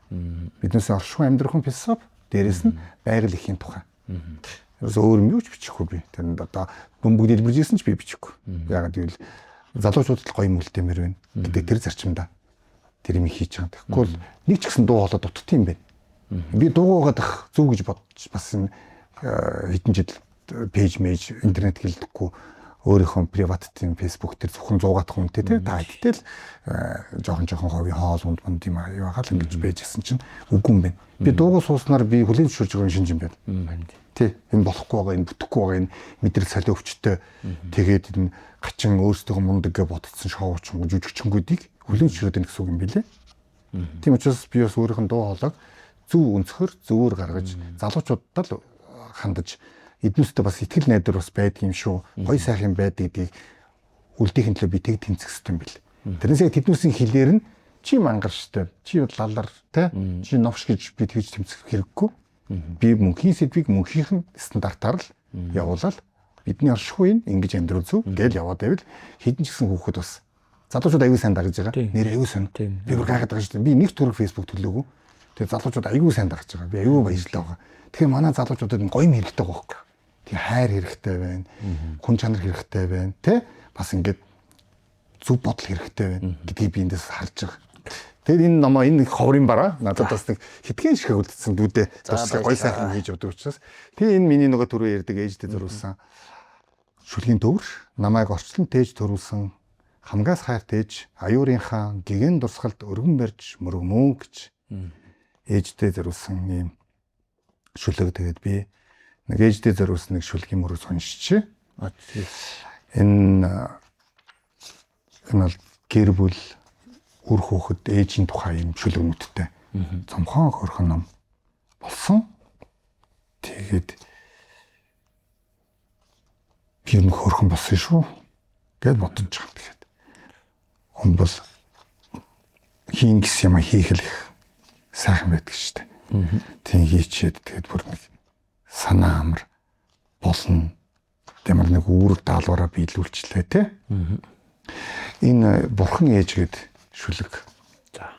Биднээс оршихуй амьдрахын философи, дээрэс нь байгаль эхийн тухай. Ерөөсөө өөр юм юу ч бичихгүй би. Тэрэнд одоо бөмбөг дэлбэрж исэн ч би бичихгүй. Яагаад гэвэл залуучуудад л гоё юм үлдээмэр байна гэдэг тэр зарчимдаа тэр юм хийж байгаа. Тэгэхгүй бол нэг ч гэсэн дуу хоолой дутт юм байна. Би дуугаад ах зүг гэж бодож бас энэ хэдэн жил пэйж мэж интернет гэлдэхгүй өөрийнхөө приват тийм Facebook дээр зөвхөн 100 гат хүнтэй тий та хэдтэй л жоохон ховын хоол унд манд юм аяагаал ингэж байжсэн чинь үгүй юм байна. Би дуугаа сууснаар би хүлээн зөвшөөрж байгаа юм шинж юм байна. Тий энэ болохгүй байгаа, энэ бүтэхгүй байгаа, энэ мэдрэл солио өвчтөй тэгээд энэ хачин өөрсдөө мундаг гэж бодцсон шоуч жүжигчэнгүүдийг хүлээн зөвшөөрöd байна гэсэн үг юм билээ. Тийм учраас би бас өөрийнх нь дуу хоолойг зөв өнцгөр зөвөр гаргаж залуучуудад л хандаж эднүстэй бас итгэл найдвар бас байдаг юм шүү. Гоё сайхан юм байдаг гэдгийг үлдээхин төлөө би тэг тэмцэх хэрэгтэй юм бэл. Тэрнээс яг тэднүүсийн хэлээр нь чи мангар штэ, чи лалар тэ, чи новш гэж би тэгж тэмцэх хэрэггүй. Би мөнхийн сэдвийг мөнхийнх нь стандартаар л явуулаад бидний оршихуй ингэж амьдрал зүв гэж яваад байвал хэдэн ч гэсэн хүүхэд бас залуучууд аюу сайн дагаж байгаа. Нэр аюу сайн. Би бүр гайхаад байгаа шүү дээ. Би нэг төрөг Facebook төлөөгүй. Тэгээ залуучууд аюу сайн дагаж байгаа. Би аюу баярлалаа байгаа. Тэгэхээр манай залуучуудад гоё юм хэрэгтэй байгаа байхгүй. Тэг хайр хэрэгтэй байна. Хүн чанар хэрэгтэй байна, тэ? Бас ингээд зөв бодол хэрэгтэй байна гэдгийг би эндээс харж байгаа. Тэгээд энэ номоо энэ ховрын бараа надад бас нэг хэдхэн ширхэг үлдсэн дүүдээ гоё сайхан хийж явдаг учраас. Тэгээ энэ миний нөгөө түрүү ярьдаг ээждээ зориулсан шүлгийн төвөр намайг орчлон тээж төрүүлсэн хамгаас хайр тээж аюурынхаа гэгэн дурсгалд өргөн барьж мөргөмөө гэж ээждээ зориулсан ийм шүлэг. Тэгээд би нэг ээждээ зориулсан нэг шүлгийн мөрөс уншчихъя. Энэ бол гэр бүл үр хүүхэд ээжийн тухай юм шүлгэнүүдтэй цомхон хөрхөн ном болсон. Тэгээд би юм хөрхөн болсон шүү гэд бодож байгаа. Тэгээд он бол хийн гэсэн юм хийх л их сайхан байдаг шүү дээ. Тийм хийчихэд тэгээд бүр нэг санаа амар болно. Ямар нэг үүрэг даалгавраа биелүүлчлээ те. Энэ бурхан ээж гээд шүлэг. За.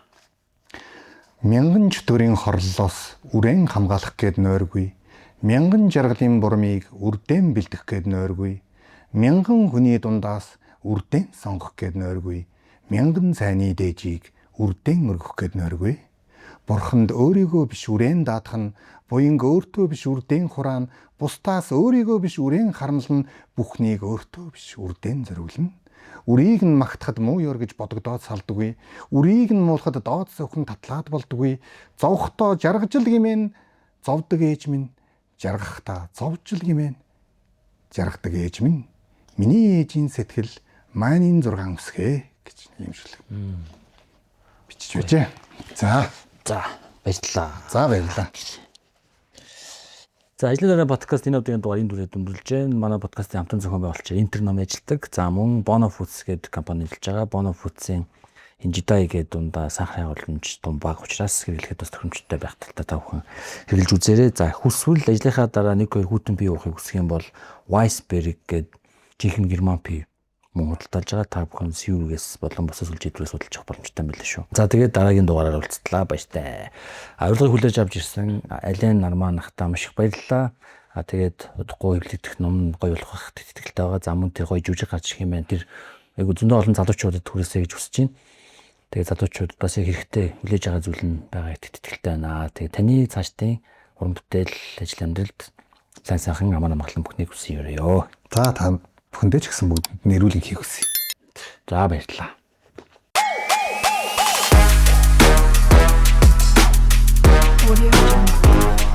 Мянган чөтгөрийн хорлолоос үрээн хамгаалах гээд нойргүй. Мянган жаргалын бурмыг үрдэн бэлдэх гээд нойргүй. Мянган хүний дундаас үрдэн сонгох гээд нойргүй. Мянган цайны дээжийг үрдэн өргөх гээд нойргүй. Бурханд өөрийгөө биш үрээн даатах нь, буянг өөртөө биш үрдэн хураан, бусдаас өөрийгөө биш үрээн харамлан, бүхнийг өөртөө биш үрдэн зориулна. Үрийг нь магтахад муу ёр гэж бодогдоод салдаггүй. Үрийг нь муулахад доод зөвхөн татлаад болдоггүй. Зовхдоо жаргажл гимэн зовдөг ээж минь, жаргахдаа зовжл гимэн жаргадаг ээж минь. Миний ээжийн сэтгэл маанийн 6 үсгэ гэж юм шүлэг. Бичиж байжээ. За. За баярлалаа. За баярлалаа. За ажлын дараа подкаст энэ удаагийн дугаар энэ дүрээр дүмбэрлж байна. Манай подкастын хамтран зохион байгуулагч Интерном ажилладаг. За мөн Bono Foods гэдэг компани ажиллаж байгаа. Bono Foods-ийн энэ Jedi гэдэг дундаа сахарын боломж тун бага учраас хэрэглэхэд бас тохиромжтой байх талтай та бүхэн хэрэглэж үзээрэй. За хүсвэл ажлынхаа дараа 1 2 хүйтэн пив уухыг хүсэх юм бол Weisberg гэдэг жинхэнэ герман пив мөн худалдаалж байгаа. Та бүхэн CU-гээс болон бусад сүлжээ хэдвэрээс судалж авах боломжтой юм билээ шүү. За тэгээд дараагийн дугаараар уулзтлаа. Баяртай. Авилгыг хүлээж авч ирсэн Ален Нарман ахтаа маш их баярлалаа. А тэгээд удахгүй хэвлэгдэх ном нь гоё болох байх итгэлтэй байгаа. За мөн тэр гоё жүжиг гарч ирэх юм байна. Тэр айгу зөндөө олон залуучуудад хүрээсэй гэж хүсэж байна. Тэгээд залуучууд бас яг хэрэгтэй хүлээж байгаа зүйл нь байгаа итгэлтэй байна. Тэгээд таны цаашдын уран бүтээл, ажил амьдралд сайн сайхан амар амгалан бүхнийг хүсэн өрөөё. За та бүхэндээ ч гэсэн бүгд нэрүүлэн хийх хүсье. За баярлалаа. Audio Jungle.